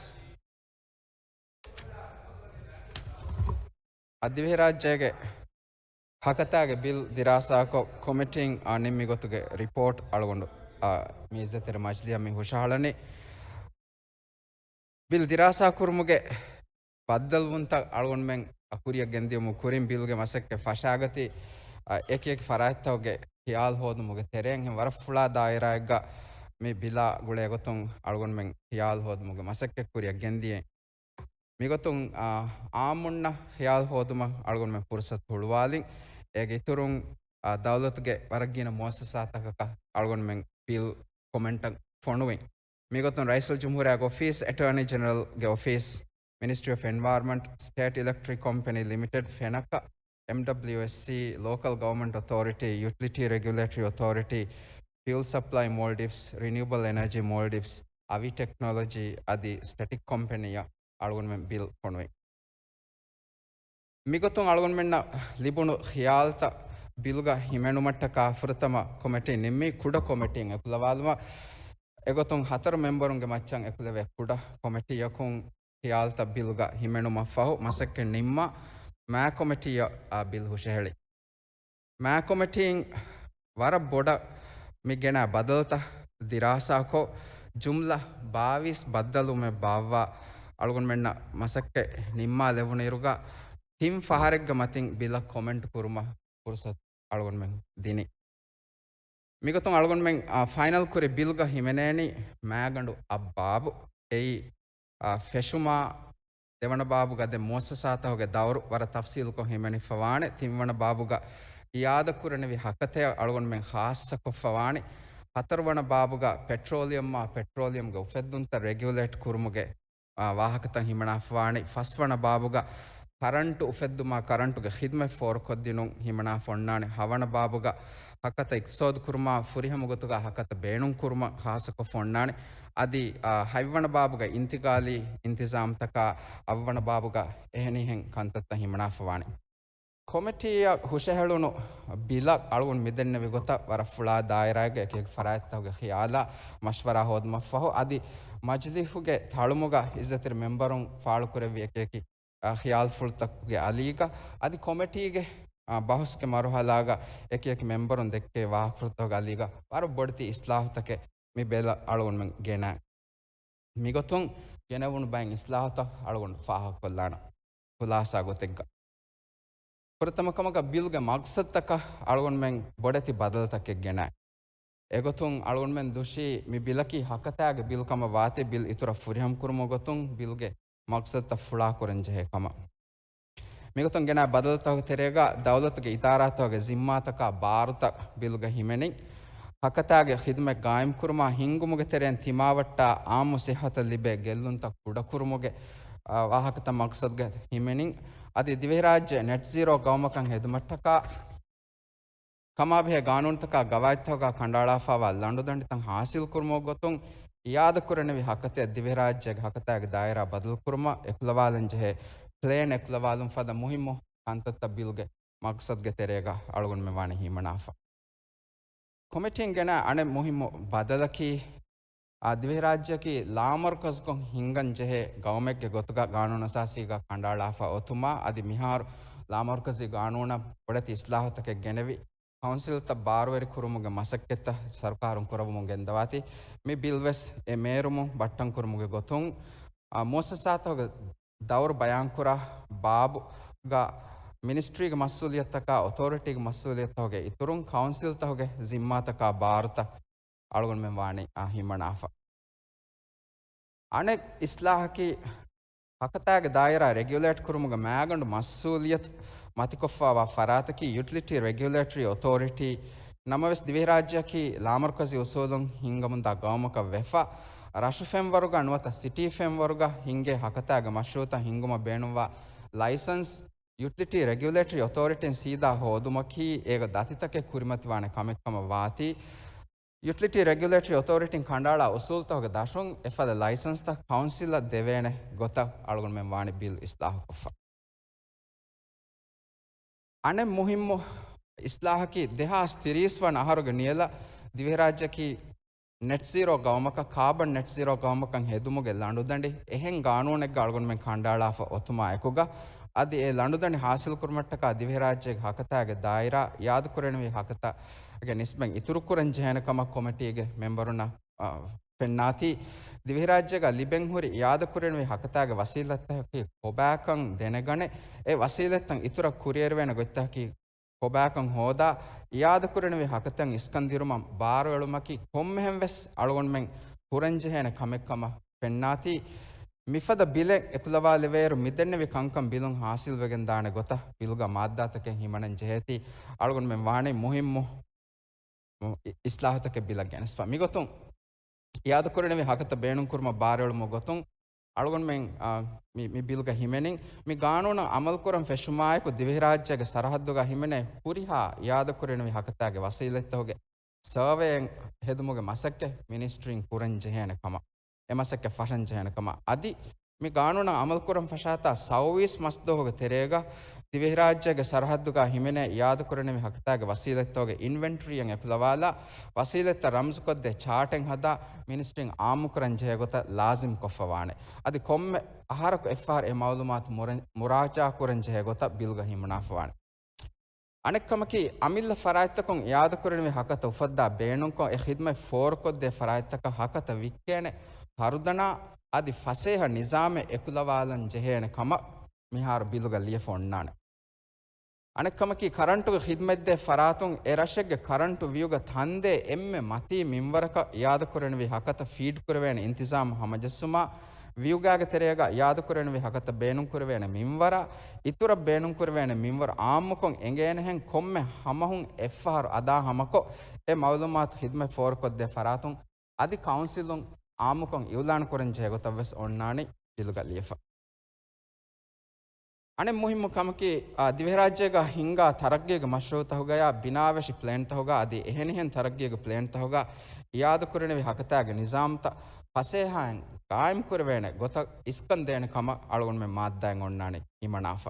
އަދިވެހިރާއްޖޭގެ ހަކަތާގެ ބިލް ދިރާސާކޮށް ކޮމިޓީން، އާ، ނިންމި ގޮތުގެ ރިޕޯޓް އަޅުގަނޑު، އާ، މި އިއްޒަތްތެރި މަޖިލީހަށް މި ހުށަހަޅަނީ. ބިލް ދިރާސާކުރުމުގެ ބައްދަލުވުންތައް އަޅުގަނޑުމެން ކުރިއަށް ގެންދިޔުމުގެ ކުރިން ބިލްގެ މަސައްކަތް ފަށާގަތީ، އެކިއެކި ފަރާތްތަކުގެ ޚިޔާލު ހޯދުމުގެ ތެރެއިން ވަރަށް ފުޅާ ދާއިރާއެއްގަ މި ބިލާ ގުޅޭ ގޮތުން އަޅުގަނޑުމެން ޚިޔާލު ހޯދުމުގެ މަސައްކަތް ކުރިއަށް ގެންދިޔައިން. މިގޮތުން، އާ، އާއްމުންނަށް ޚިޔާލު ހޯދުމަށް އަޅުގަނޑުމެން ފުރުސަތު ހުޅުވާލިން. އޭގެ އިތުރުން، އާ، ދައުލަތުގެ ވަރަށް ގިނަ މުއައްސަސާތަކަކަށް އަޅުގަނޑުމެން ބިލް ކޮމެންޓަށް ފޮނުވިން. މިގޮތުން ރައީސުލްޖުމްހޫރިއްޔާގެ އޮފީސް، އެޓާނީ ޖެނެރަލްގެ އޮފީސް، މިނިސްޓްރީ އޮފް އެންވަޔަރމަންޓް، ސްޓޭޓް އިލެކްޓްރިކް ކޮމްޕެނީ ލިމިޓެޑް، ފެނަކަ، އެމްޑަބްލިއުއެސްސީ، ލޯކަލް ގަވަރމަންޓް އޮތޯރިޓީ، ޔުޓިލިޓީ ރެގިއުލޭޓަރީ އޮތޯރިޓީ، ފިއުލް ސަޕްލައި މޯލްޑިވްސް، ރިނިއުއަބަލް އެނަޖީ މޯލްޑިވްސް، އަވި ޓެކްނޮލޮޖީ އަދި ސްޓެޓިކް ކޮމްޕެނީއަށް އަޅުގަނޑުމެން ބިލް ފޮނުވި. މިގޮތުން އަޅުގަނޑުމެންނަށް ލިބުނު ޚިޔާލުތައް ބިލްގަ ހިމެނުމަށްޓަކާ ފުރަތަމަ ކޮމިޓީ ނިންމީ ކުޑަ ކޮމިޓީން އެކުލަވާލުމަށް. އެގޮތުން ހަތަރު މެމްބަރުންގެ މައްޗަށް އެކުލެވޭ ކުޑަ ކޮމިޓީއަކުން ޚިޔާލުތައް ބިލްގަ ހިމެނުމަށްފަހު މަސައްކަތް ނިންމާ މާ ކޮމިޓީއަށް އާ ބިލް ހުށަހެޅި. މާ ކޮމިޓީން ވަރަށް ބޮޑަށް މި ގެނައި ބަދަލުތައް ދިރާސާކޮށް، ޖުމްލަ ބާވީސް ބައްދަލުވުމެއް ބާއްވާ އަޅުގަނޑުމެންނަށް މަސައްކަތް ނިންމާލެވުނުއިރުގަ، ތިން ފަހަރެއްގެ މަތިން ބިލަށް ކޮމެންޓް ކުރުމަށް ފުރުސަތު އަޅުގަނޑުމެން ދިނީ. މިގޮތުން އަޅުގަނޑުމެން، އާ، ފައިނަލް ކުރި ބިލްގަ ހިމެނޭނީ މައިގަނޑު އަށް ބާބު. އެއީ، އާ، ފެށުމާ ދެވަނަ ބާބުގަ ދެ މުއައްސަސާތަކުގެ ދައުރު ވަރަށް ތަފްސީލުކޮށް ހިމެނިފަވާނެ. ތިންވަނަ ބާބުގަ އިއާދަކުރަނިވި ހަކަތައަށް އަޅުގަނޑުމެން ޚާއްޞަކޮށްފަވާނެ. ހަތަރުވަނަ ބާބުގަ ޕެޓްރޯލިއަމްއާ ޕެޓްރޯލިއަމްގެ އުފެއްދުންތައް ރެގިއުލޭޓް ކުރުމުގެ، އާ، ވާހަކަތައް ހިމަނާފަވާނެ. ފަސްވަނަ ބާބުގަ ކަރަންޓު އުފެއްދުމާ ކަރަންޓުގެ ޚިދުމަތް ފޯރުކޮށްދިނުން ހިމަނާފަ އޮންނާނެ. ހަވަނަ ބާބުގަ ހަކަތަ އިޤްތިޞާދު ކުރުމާ ފުރިހަމަ ގޮތުގަ ހަކަތަ ބޭނުން ކުރުމަށް ޚާއްޞަކޮށްފަ އޮންނާނެ. އަދި، އާ، ހަތްވަނަ ބާބުގަ އިންތިގާލީ އިންތިޒާމްތަކާ އަށްވަނަ ބާބުގަ އެހެނިހެން ކަންތައްތައް ހިމަނާފަވާނެ. ކޮމިޓީއަށް ހުށަހެޅުނު ބިލަށް އަޅުގަނޑު މިދެންނެވި ގޮތަށް ވަރަށް ފުޅާ ދާއިރާއެއްގަ އެކި އެކި ފަރާތްތަކުގެ ޚިޔާލާ މަޝްވަރާ ހޯދުމަށްފަހު، އަދި މަޖިލީހުގެ ތަޅުމުގަ އިއްޒަތްތެރި މެމްބަރުން ފާޅުކުރެއްވި އެކި އެކި، އާ، ޚިޔާލުފުޅުތަކުގެ އަލީގަ، އަދި ކޮމިޓީގެ، އާ، ބަހުސްގެ މަރުހަލާގަ އެކި އެކި މެމްބަރުން ދެއްކޭ ވާހަކަފުޅުތަކުގެ އަލީގަ ވަރަށް ބޮޑެތި އިސްލާހުތަކެއް މި ބިލަށް އަޅުގަނޑުމެން ގެނައި. މިގޮތުން ގެނެވުނު ބައެއް އިސްލާހުތައް އަޅުގަނޑު ފާހަގަކޮށްލާނަން ޚުލާސާ ގޮތެއްގަ. ފުރަތަމަ ކަމަކަށް ބިލްގެ މަގްސަދުތަކަށް އަޅުގަނޑުމެން ބޮޑެތި ބަދަލުތަކެއް ގެނައި. އެގޮތުން އަޅުގަނޑުމެން ދުށީ މި ބިލަކީ ހަކަތާގެ ބިލް ކަމަށް ވާތީ ބިލް އިތުރަށް ފުރިހަމަ ކުރުމުގެ ގޮތުން ބިލްގެ މަގްސަދުތައް ފުޅާކުރަން ޖެހޭ ކަމަށް. މިގޮތުން ގެނައި ބަދަލުތަކުގެ ތެރޭގަ ދައުލަތުގެ އިދާރާތަކުގެ ޒިންމާތަކާ ބާރުތައް ބިލްގަ ހިމެނި، ހަކަތާގެ ޚިދުމަތް ގާއިމްކުރުމާ ހިންގުމުގެ ތެރެއިން ތިމާވައްޓާ އާއްމު ސިއްހަތަށް ލިބޭ ގެއްލުންތައް ކުޑަކުރުމުގެ، އާ، ވާހަކަތައް މަގްސަދުގަ ހިމެނި، އަދި ދިވެހިރާއްޖެ ނެޓް ޒީރޯ ގައުމަކަށް ހެދުމަށްޓަކާ ކަމާބެހޭ ގާނޫނުތަކާ ގަވާއިދުތަކުގަ ކަނޑައަޅާފައިވާ ލަނޑުދަނޑިތައް ހާސިލްކުރުމުގެ ގޮތުން އިއާދަކުރަނިވި ހަކަތައަށް ދިވެހިރާއްޖޭގެ ހަކަތާގެ ދާއިރާ ބަދަލުކުރުމަށް އެކުލަވާލަންޖެހޭ ޕްލޭން އެކުލަވާލުން ފަދަ މުހިއްމު ކަންތައްތައް ބިލްގެ މަގްސަދުގެ ތެރޭގަ އަޅުގަނޑުމެން ވާނީ ހިމަނާފަ. ކޮމިޓީން ގެނައި އަނެއް މުހިއްމު ބަދަލަކީ، އާ، ދިވެހިރާއްޖެއަކީ ލާމަރުކަޒުކޮށް ހިންގަން ޖެހޭ ގައުމެއްގެ ގޮތުގަ ގާނޫނުއަސާސީގަ ކަނޑައަޅާފަ އޮތުމާ، އަދި މިހާރު ލާމަރުކަޒީ ގާނޫނަށް ބޮޑެތި އިސްލާހުތަކެއް ގެނެވި، ކައުންސިލްތައް ބާރުވެރި ކުރުމުގެ މަސައްކަތްތައް ސަރުކާރުން ކުރައްވަމުން ގެންދަވާތީ، މި ބިލްވެސް އެ މޭރުމުން ބައްޓަން ކުރުމުގެ ގޮތުން، އާ، މުއައްސަސާތަކުގެ ދައުރު ބަޔާންކުރާ ބާބުގަ މިނިސްޓްރީގެ މަސްއޫލިއްޔަތުތަކާ އޮތޯރިޓީގެ މަސްއޫލިއްޔަތުތަކުގެ އިތުރުން ކައުންސިލްތަކުގެ ޒިންމާތަކާ ބާރުތައް އަޅުގަނޑުމެން ވާނީ، އާ، ހިމަނާފަ. އަނެއް އިސްލާހަކީ، ހަކަތާގެ ދާއިރާ ރެގިއުލޭޓް ކުރުމުގެ މައިގަނޑު މަސްއޫލިއްޔަތު މަތިކޮށްފައިވާ ފަރާތަކީ ޔުޓިލިޓީ ރެގިއުލޭޓަރީ އޮތޯރިޓީ. ނަމަވެސް، ދިވެހިރާއްޖެއަކީ ލާމަރުކަޒީ އުސޫލުން ހިންގަމުންދާ ގައުމަކަށް ވެފަ، ރަށު ފެންވަރުގަ ނުވަތަ ސިޓީ ފެންވަރުގަ ހިންގޭ ހަކަތާގެ މަޝްރޫއުތައް ހިންގުމަށް ބޭނުންވާ ލައިސަންސް، ޔުޓިލިޓީ ރެގިއުލޭޓަރީ އޮތޯރިޓީން ސީދާ ހޯދުމަކީ، އޭގަ ދަތިތަކެއް ކުރިމަތިވާނެ ކަމެއްކަމަށް ވާތީ، ޔުޓިލިޓީ ރެގިއުލޭޓަރީ އޮތޯރިޓީން ކަނޑައަޅާ އުސޫލުތަކުގެ ދަށުން އެފަދަ ލައިސަންސްތައް ކައުންސިލަށް ދެވޭނެ ގޮތަށް އަޅުގަނޑުމެން ވާނީ ބިލް އިސްލާހުކޮށްފަ. އަނެއް މުހިއްމު އިސްލާހަކީ، ދެހާސް ތިރީސް ވަނަ އަހަރުގެ ނިޔަލަށް ދިވެހިރާއްޖެއަކީ ނެޓް ޒީރޯ ގައުމަކަށް، ކާބަން ނެޓް ޒީރޯ ގައުމަކަށް ހެދުމުގެ ލަނޑުދަނޑި އެހެން ގާނޫނެއްގަ އަޅުގަނޑުމެން ކަނޑައަޅާފަ އޮތުމާ އެކުގަ، އަދި އެ ލަނޑުދަނޑި ހާސިލްކުރުމަށްޓަކާ ދިވެހިރާއްޖޭގެ ހަކަތާގެ ދާއިރާ އިއާދަކުރެވެނިވި ހަކަތާގެ ނިސްބަތް އިތުރުކުރަން ޖެހޭނެ ކަމަށް ކޮމިޓީގެ މެމްބަރުންނަށް، އާ، ފެންނާތީ، ދިވެހިރާއްޖޭގަ ލިބެންހުރި އިއާދަކުރެވެނިވި ހަކަތާގެ ވަސީލަތްތަކަކީ ކޮބާކަން ދެނެގަނެ، އެ ވަސީލަތްތައް އިތުރަށް ކުރިއެރުވޭނެ ގޮތްތަކަކީ ކޮބާކަން ހޯދާ، އިއާދަކުރެވެނިވި ހަކަތައް އިސްކަންދިރުމަށް ބާރުއެޅުމަކީ ކޮންމެހެން ވެސް އަޅުގަނޑުމެން ކުރަންޖެހޭނެ ކަމެއްކަމަށް ފެންނާތީ، މިފަދަ ބިލެއް އެކުލަވާލެވޭއިރު މިދެންނެވި ކަންކަން ބިލުން ހާސިލްވެގެންދާނެ ގޮތަށް ބިލުގަ މާއްދާތަކެއް ހިމަނަން ޖެހޭތީ، އަޅުގަނޑުމެން ވާނީ މުހިއްމު އި-، އިސްލާހުތަކެއް ބިލަށް ގެނެސްފަ. މިގޮތުން އިއާދަކުރެވެނިވި ހަކަތަ ބޭނުންކުރުމަށް ބާރުއެޅުމުގެ ގޮތުން އަޅުގަނޑުމެން، އާ، މި، މި ބިލްގަ ހިމެނިން، މި ގާނޫނަށް އަމަލުކުރަން ފެށުމާއެކު ދިވެހިރާއްޖޭގެ ސަރަހައްދުގަ ހިމެނޭ ހުރިހާ އިއާދަކުރެވެނިވި ހަކަތާގެ ވަސީލަތްތަކުގެ ސަރވޭއެއް ހެދުމުގެ މަސައްކަތް މިނިސްޓްރީން ކުރަން ޖެހޭނެ ކަމަށް، އެ މަސައްކަތް ފަށަން ޖެހޭނެ ކަމަށް. އަދި މި ގާނޫނަށް އަމަލުކުރަން ފަށާތާ ސައުވީސް މަސްދުވަހުގެ ތެރޭގަ ދިވެހިރާއްޖޭގެ ސަރަހައްދުގަ ހިމެނޭ އިއާދަކުރެވެނިވި ހަކަތާގެ ވަސީލަތްތަކުގެ އިންވެންޓްރީއެއް އެކުލަވާލާ، ވަސީލަތްތައް ރަމްޒުކޮށްދޭ ޗާޓެއް ހަދާ، މިނިސްޓްރީން އާއްމުކުރަން ޖެހޭ ގޮތަށް ލާޒިމް ކޮށްފަވާނެ. އަދި ކޮންމެ އަހަރަކު އެއްފަހަރު އެ މައުލޫމާތު މުރަ-، މުރާޖާ ކުރަން ޖެހޭ ގޮތަށް ބިލްގަ ހިމަނާފަވާނެ. އަނެއްކަމަކީ، އަމިއްލަ ފަރާތްތަކުން އިއާދަކުރެނިވި ހަކަތަ އުފައްދާ ބޭނުންކޮށް، އެ ޚިދްމަތް ފޯރުކޮށްދޭ ފަރާތްތަކަށް ހަކަތަ ވިއްކޭނެ ހަރުދަނާ އަދި ފަސޭހަ ނިޒާމެއް އެކުލަވާލަން ޖެހޭނެ ކަމަށް މިހާރު ބިލުގަ ލިޔެފަ އޮންނާނެ. އަނެއްކަމަކީ، ކަރަންޓުގެ ޚިދްމަތްދޭ ފަރާތުން އެ ރަށެއްގެ ކަރަންޓު ވިއުގަ ތަންދޭ އެންމެ މަތީ މިންވަރަކަށް އިއާދަކުރެނިވި ހަކަތަ ފީޑް ކުރެވޭނެ އިންތިޒާމް ހަމަޖެއްސުމާ، ވިއުގާގެ ތެރޭގަ އިއާދަކުރެނިވި ހަކަތަ ބޭނުންކުރެވޭނެ މިންވަރާ، އިތުރަށް ބޭނުންކުރެވޭނެ މިންވަރު އާއްމުކޮށް އެނގޭނެހެން ކޮންމެ ހަމަހުން އެއްފަހަރު އަދާ ހަމަކޮށް، އެ މައުލޫމާތު ޚިދްމަތް ފޯރުކޮށްދޭ ފަރާތުން އަދި ކައުންސިލުން އާއްމުކޮށް އިއުލާން ކުރަން ޖެހޭ ގޮތަށް ވެސް އޮންނާނީ ބިލުގަ ލިޔެފަ. އަނެއް މުހިއްމު ކަމަކީ، އާ، ދިވެހިރާއްޖޭގަ ހިންގާ ތަރައްގީގެ މަޝްރޫއުތަކުގަޔާ ބިނާވެށި ޕްލޭންތަކުގަ އަދި އެހެނިހެން ތަރައްގީގެ ޕްލޭންތަކުގަ އިއާދަކުރެނިވި ހަކަތާގެ ނިޒާމްތައް ފަސޭހައިން ގާއިމްކުރެވޭނެ ގޮތަށް އިސްކަން ދޭނެ ކަމަށް އަޅުގަނޑުމެން މާއްދާއިން އޮންނާނެ ހިމަނާފަ.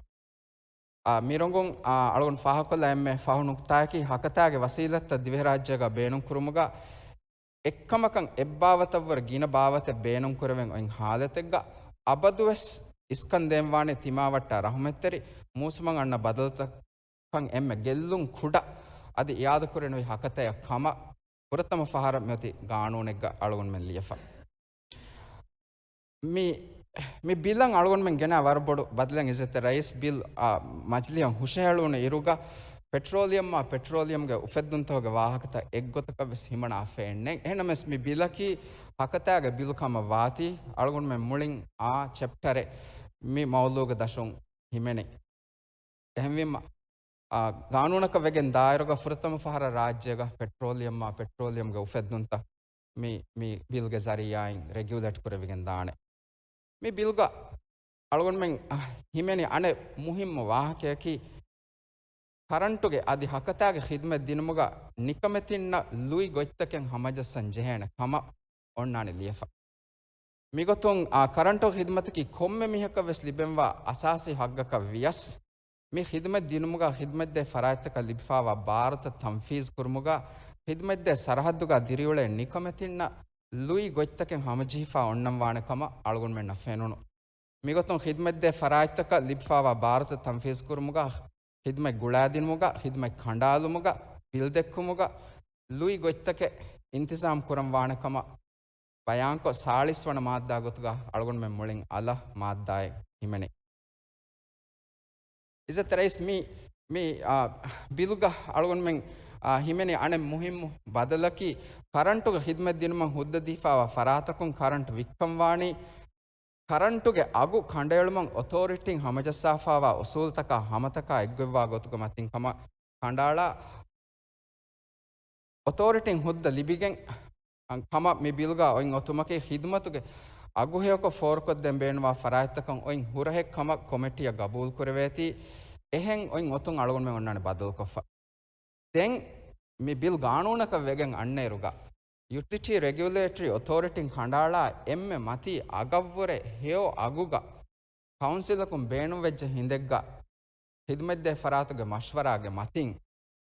އާ، މިރޮނގުން، އާ، އަޅުގަނޑު ފާހަގަކޮށްލާ އެންމެ ފަހު ނުކުތާއަކީ، ހަކަތާގެ ވަސީލަތްތައް ދިވެހިރާއްޖޭގަ ބޭނުންކުރުމުގަ އެއްކަމަކަށް އެއްބާވަތަށްވުރެ ގިނަ ބާވަތެއް ބޭނުންކުރެވެން އޮތް ހާލަތެއްގަ، އަބަދުވެސް އިސްކަންދޭންވާނެ ތިމާވައްޓާ ރަހުމަތްތެރި މޫސުމަށް އަންނަ ބަދަލުތައް ކަން އެންމެ ގެއްލުން ކުޑަ އަދި އިއާދަކުރެނިވި ހަކަތައެއް ކަމަށް ފުރަތަމަ ފަހަރަށް މިއޮތީ ގާނޫނެއްގަ އަޅުގަނޑުމެން ލިޔެފަ. މި، މި ބިލަށް އަޅުގަނޑުމެން ގެނައި ވަރަށް ބޮޑު ބަދަލެއް. އިއްޒަތްތެރި ރައީސް ބިލް، އާ، މަޖިލީހަށް ހުށަހެޅުނު އިރުގަ ޕެޓްރޯލިއަމްއާ ޕެޓްރޯލިއަމްގެ އުފެއްދުންތަކުގެ ވާހަކަތައް އެއްގޮތަކަށް ވެސް ހިމަނާފައެއް ނެތް. އެހެންނަމަވެސް މި ބިލަކީ ހަކަތާގެ ބިލް ކަމަށް ވާތީ، އަޅުގަނޑުމެން މުޅިން އާ ޗެޕްޓަރެއް މި މައުޟޫގެ ދަށުން ހިމެނޭ. އެހެންވީމަ، އާ، ގާނޫނަކަށް ވެގެން ދާއިރުގަ ފުރަތަމަ ފަހަރަށް ރާއްޖޭގަ ޕެޓްރޯލިއަމްއާ ޕެޓްރޯލިއަމްގެ އުފެއްދުންތައް މި، މި ބިލްގެ ޒަރީއާއިން ރެގިއުލޭޓް ކުރެވިގެން ދާނެ. މި ބިލްގަ އަޅުގަނޑުމެން، އާ، ހިމެނި އަނެއް މުހިއްމު ވާހަކަޔަކީ، ކަރަންޓުގެ އަދި ހަކަތާގެ ޚިދްމަތް ދިނުމުގަ ނިކަމެތިންނަށް ލުއި ގޮތްތަކެއް ހަމަޖައްސަން ޖެހޭނެ ކަމަށް އޮންނާނެ ލިޔެފަ. މިގޮތުން، އާ، ކަރަންޓު ޚިދްމަތަކީ ކޮންމެ މީހަކަށް ވެސް ލިބެންވާ އަސާސީ ހައްގަކަށް ވިޔަސް، މި ޚިދުމަތް ދިނުމުގަ ޚިދުމަތްދޭ ފަރާތްތަކަށް ލިބިފާވާ ބާރުތައް ތަންފީޒު ކުރުމުގަ، ޚިދުމަތްދޭ ސަރަހައްދުގަ ދިރިއުޅޭ ނިކަމެތިންނަށް ލުއި ގޮތްތަކެއް ހަމަޖެހިފާ އޮންނަން ވާނެ ކަމަށް އަޅުގަނޑުމެންނަށް ފެނުނު. މިގޮތުން ޚިދުމަތްދޭ ފަރާތްތަކަށް ލިބިފާވާ ބާރުތައް ތަންފީޒު ކުރުމުގަ، ޚިދުމަތް ގުޅާދިނުމުގަ، ޚިދުމަތް ކަނޑާލުމުގަ، ބިލް ދެއްކުމުގަ ލުއި ގޮތްތަކެއް އިންތިޒާމް ކުރަން ވާނެ ކަމަށް ބަޔާންކޮށް، ސާޅީސް ވަނަ މާއްދާ ގޮތުގަ އަޅުގަނޑުމެން މުޅިން އަލަށް މާއްދާއެއް ހިމެނޭ. އިއްޒަތްތެރި ރައީސް، މި، މި، އާ، ބިލުގަ އަޅުގަނޑުމެން، އާ، ހިމެނި އަނެއް މުހިއްމު ބަދަލަކީ، ކަރަންޓުގެ ޚިދުމަތް ދިނުމަށް ހުއްދަ ދީފާވާ ފަރާތަކުން ކަރަންޓު ވިއްކަން ވާނީ، ކަރަންޓުގެ އަގު ކަނޑައެޅުމަށް އޮތޯރިޓީން ހަމަޖައްސާފާވާ އުސޫލުތަކާ ހަމަތަކާ އެއްގޮތްވާ ގޮތުގެ މަތިން ކަމަށް ކަނޑައަޅާ، އޮތޯރިޓީން ހުއްދަ ލިބިގެން ކަމަށް މި ބިލްގަ އޮތް އޮތުމަކީ، ޚިދުމަތުގެ އަގު ހެޔޮކޮށް ފޯރުކޮށްދޭން ބޭނުންވާ ފަރާތްތަކަށް އޮތް ހުރަހެއް ކަމަށް ކޮމިޓީއަށް ގަބޫލު ކުރެވޭތީ، އެހެން އޮތް އޮތުން އަޅުގަނޑުމެން އޮންނާނެ ބަދަލުކޮށްފަ. ދެން މި ބިލް ގާނޫނަކަށް ވެގެން އަންނައިރުގަ، ޔުޓިލިޓީ ރެގިއުލޭޓަރީ އޮތޯރިޓީން ކަނޑައަޅާ އެންމެ މަތީ އަގަށްވުރެ ހެޔޮ އަގުގަ ކައުންސިލަކުން ބޭނުންވެއްޖެ ހިނދެއްގަ، ޚިދުމަތްދޭ ފަރާތުގެ މަޝްވަރާގެ މަތިން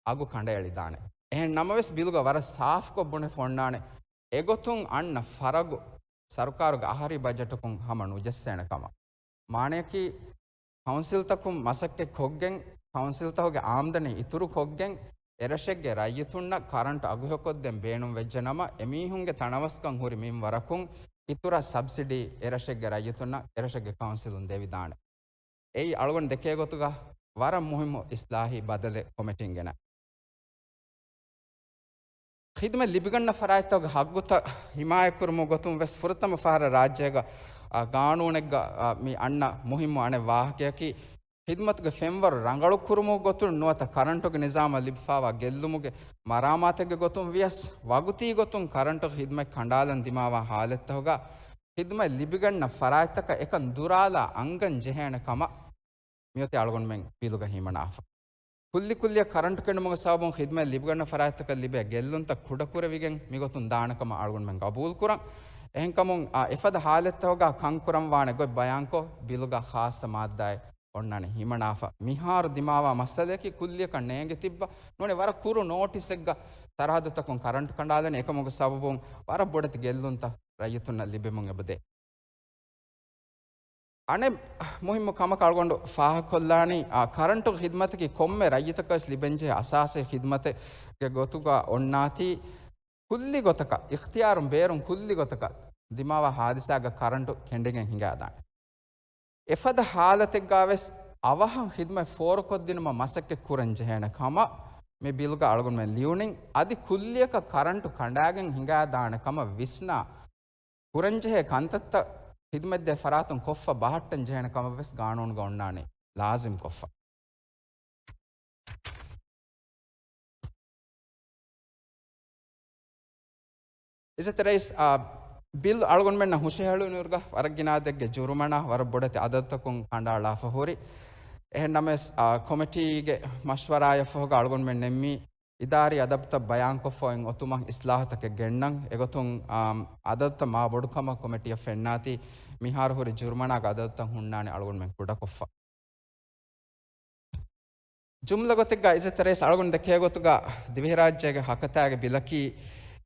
އަގު ކަނޑައެޅިދާނެ. އެހެން ނަމަވެސް، ބިލުގަ ވަރަށް ސާފުކޮށް ބުނެފަ އޮންނާނެ، އެގޮތުން އަންނަ ފަރަގު ސަރުކާރުގެ އަހަރީ ބަޖެޓަކުން ހަމަ ނުޖެއްސޭނެ ކަމަށް. މާނަޔަކީ، ކައުންސިލްތަކުން މަސައްކަތް ކޮށްގެން، ކައުންސިލްތަކުގެ އާމްދަނީ އިތުރު ކޮށްގެން، އެރަށެއްގެ ރައްޔިތުންނަށް ކަރަންޓު އަގުހެޔޮކޮށްދޭން ބޭނުން ވެއްޖެ ނަމަ، އެމީހުންގެ ތަނަވަސްކަން ހުރި މިންވަރަކުން އިތުރަށް ސަބްސިޑީ އެރަށެއްގެ ރައްޔިތުންނަށް އެރަށެއްގެ ކައުންސިލުން ދެވިދާނެ. އެއީ އަޅުގަނޑު ދެކޭ ގޮތުގަ ވަރަށް މުހިއްމު އިސްލާހީ ބަދަލެއް ކޮމިޓީން ގެނައި. ޚިދުމަތް ލިބިގަންނަ ފަރާތްތަކުގެ ހައްގުތައް ހިމާޔަތްކުރުމުގެ ގޮތުން ވެސް ފުރަތަމަ ފަހަރަށް ރާއްޖޭގަ، އާ، ގާނޫނެއްގަ، އާ، މި އަންނަ މުހިއްމު އަނެއް ވާހަކަޔަކީ، ޚިދުމަތުގެ ފެންވަރު ރަނގަޅު ކުރުމުގެ ގޮތުން ނުވަތަ ކަރަންޓުގެ ނިޒާމަށް ލިބިފާވާ ގެއްލުމުގެ މަރާމާތެއްގެ ގޮތުން ވިޔަސް، ވަގުތީ ގޮތުން ކަރަންޓުގެ ޚިދުމަތް ކަނޑާލަން ދިމާވާ ހާލަތްތަކުގަ، ޚިދުމަތް ލިބިގަންނަ ފަރާތްތަކަށް އެކަން ދުރާލާ އަންގަން ޖެހޭނެ ކަމަށް މިއޮތީ އަޅުގަނޑުމެން ބިލުގަ ހިމަނާފަ. ކުއްލި ކުއްލިއަށް ކަރަންޓު ކެނޑުމުގެ ސަބަބުން ޚިދުމަތް ލިބިގަންނަ ފަރާތްތަކަށް ލިބޭ ގެއްލުންތައް ކުޑަކުރެވިގެން މިގޮތުން ދާނެ ކަމަށް އަޅުގަނޑުމެން ގަބޫލުކުރަން. އެހެންކަމުން، އާ، އެފަދަ ހާލަތްތަކުގަ ކަންކުރަން ވާނެ ގޮތް ބަޔާންކޮށް، ބިލުގަ ޚާއްޞަ މާއްދާއެއް އޮންނާނެ ހިމަނާފަ. މިހާރު ދިމާވާ މައްސަލަޔަކީ ކުއްލިއަކަށް ނޭނގެ ތިއްބަ ނޫނީ ވަރަށް ކުރު ނޯޓިސްއެއްގަ ސަރަހައްދުތަކުން ކަރަންޓު ކަނޑާލަނީ. އެކަމުގެ ސަބަބުން ވަރަށް ބޮޑެތި ގެއްލުންތައް ރައްޔިތުންނަށް ލިބެމުން އެބަދޭ. އަނެއް މުހިއްމު ކަމަކަށް އަޅުގަނޑު ފާހަގަކޮށްލާނީ، އާ، ކަރަންޓު ޚިދުމަތަކީ ކޮންމެ ރައްޔިތަކަށް ލިބެންޖެހޭ އަސާސީ ޚިދުމަތެއްގެ ގޮތުގަ އޮންނާތީ، ކުއްލި ގޮތަކަށް، އިޚްތިޔާރުން ބޭރުން ކުއްލި ގޮތަކަށް ދިމާވާ ހާދިސާގަ ކަރަންޓު ކެނޑިގެން ހިނގާދާނެ. އެފަދަ ހާލަތެއްގަވެސް އަވަހަށް ޚިދުމަތް ފޯރުކޮށްދިނުމަށް މަސައްކަތް ކުރަން ޖެހޭނެ ކަމަށް މި ބިލްގަ އަޅުގަނޑުމެން ލިޔުނީ. އަދި ކުއްލިއަކަށް ކަރަންޓު ކަނޑާގެން ހިނގާދާނެ ކަމަށް ވިސްނާ، ކުރަންޖެހޭ ކަންތައްތައް ޚިދުމަތްދޭ ފަރާތުން ކޮށްފަ ބަހައްޓަން ޖެހޭނެ ކަމަށްވެސް ގާނޫނުގަ އޮންނާނީ ލާޒިމް ކޮށްފަ. އިއްޒަތްތެރި ރައީސް، އާ، ބިލް އަޅުގަނޑުމެންނަށް ހުށަހެޅުނުއިރުގަ ވަރަށް ގިނަ އަދަދެއްގެ ޖުރުމަނާ ވަރަށް ބޮޑެތި އަދަދުތަކުން ކަނޑައަޅާފަ ހުރި. އެހެން ނަމަވެސް، އާ، ކޮމިޓީގެ މަޝްވަރާއަށް ފަހުގަ އަޅުގަނޑުމެން ނެންމީ އިދާރީ އަދަބުތައް ބަޔާންކޮށްފަ އޮތް އޮތުމަށް އިސްލާހުތަކެއް ގެންނަން. އެގޮތުން، އާ، އަދަދުތައް މާ ބޮޑު ކަމަށް ކޮމިޓީއަށް ފެންނާތީ، މިހާރު ހުރި ޖުރުމަނާގެ އަދަދުތައް ހުންނާނެ އަޅުގަނޑުމެން ކުޑަކޮށްފަ. ޖުމްލަ ގޮތެއްގަ އިއްޒަތްތެރި ރައީސް އަޅުގަނޑު ދެކޭ ގޮތުގަ ދިވެހިރާއްޖޭގެ ހަކަތާގެ ބިލަކީ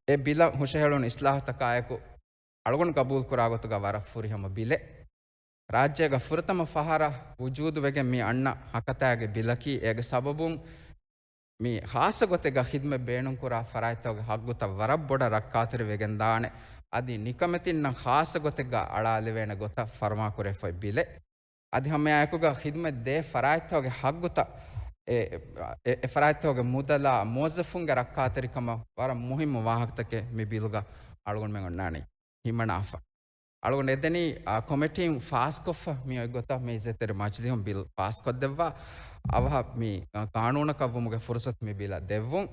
އެ ބިލަށް ހުށަހެޅުނު އިސްލާހުތަކާއެކު އަޅުގަނޑު ގަބޫލުކުރާ ގޮތުގަ ވަރަށް ފުރިހަމަ ބިލެއް. ރާއްޖޭގަ ފުރަތަމަ ފަހަރަށް ވުޖޫދުވެގެން މި އަންނަ ހަކަތާގެ ބިލަކީ އޭގެ ސަބަބުން މި ޚާއްޞަ ގޮތެއްގަ ޚިދުމަތް ބޭނުންކުރާ ފަރާތްތަކުގެ ހައްގުތައް ވަރަށް ބޮޑަށް ރައްކާތެރިވެގެންދާނެ. އަދި ނިކަމެތިންނަށް ޚާއްޞަ ގޮތެއްގަ އަޅާލެވޭނެ ގޮތަށް ފަރުމާކުރެވިފައި ބިލެއް. އަދި ހަމައެއާއެކުގަ ޚިދުމަތް ދޭ ފަރާތްތަކުގެ ހައްގުތައް، އެ، އެ، އެ ފަރާތްތަކުގެ މުދަލާ މުވައްޒަފުންގެ ރައްކާތެރިކަމަށް ވަރަށް މުހިއްމު ވާހަކަތަކެއް މި ބިލްގަ އަޅުގަނޑުމެން އޮންނާނީ ހިމަނާފަ. އަޅުގަނޑު އެދެނީ، އާ، ކޮމިޓީން ފާސްކޮށްފަ މި އޮތް ގޮތަށް މި އިއްޒަތްތެރި މަޖިލީހުން ބިލް ފާސްކޮށްދެއްވާ އަވަހަށް މި، އާ، ގާނޫނަކަށް ވުމުގެ ފުރުސަތު މި ބިލަށް ދެއްވުން.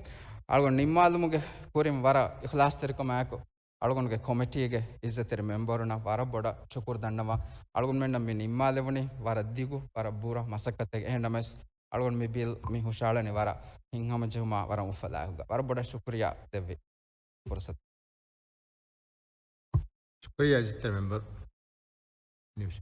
އަޅުގަނޑު ނިންމާލުމުގެ ކުރިން ވަރަށް އިޚްލާޞްތެރިކަމާއެކު އަޅުގަނޑުގެ ކޮމިޓީގެ އިއްޒަތްތެރި މެމްބަރުންނަށް ވަރަށް ބޮޑަށް ޝުކުރު ދަންނަވަން. އަޅުގަނޑުމެންނަށް މި ނިންމާލެވުނީ ވަރަށް ދިގު، ވަރަށް ބުރަ މަސައްކަތެއް. އެހެން ނަމަވެސް، އަޅުގަނޑު މި ބިލް މި ހުށަހަޅަނީ ވަރަށް ހިތްހަމަޖެހުމާ ވަރަށް އުފަލާއެކުގަ. ވަރަށް ބޮޑަށް ޝުކުރިއްޔާ ދެއްވި ފުރުސަތު. ޝުކުރިއްޔާ އިއްޒަތްތެރި މެމްބަރު. ނިމިޝަ.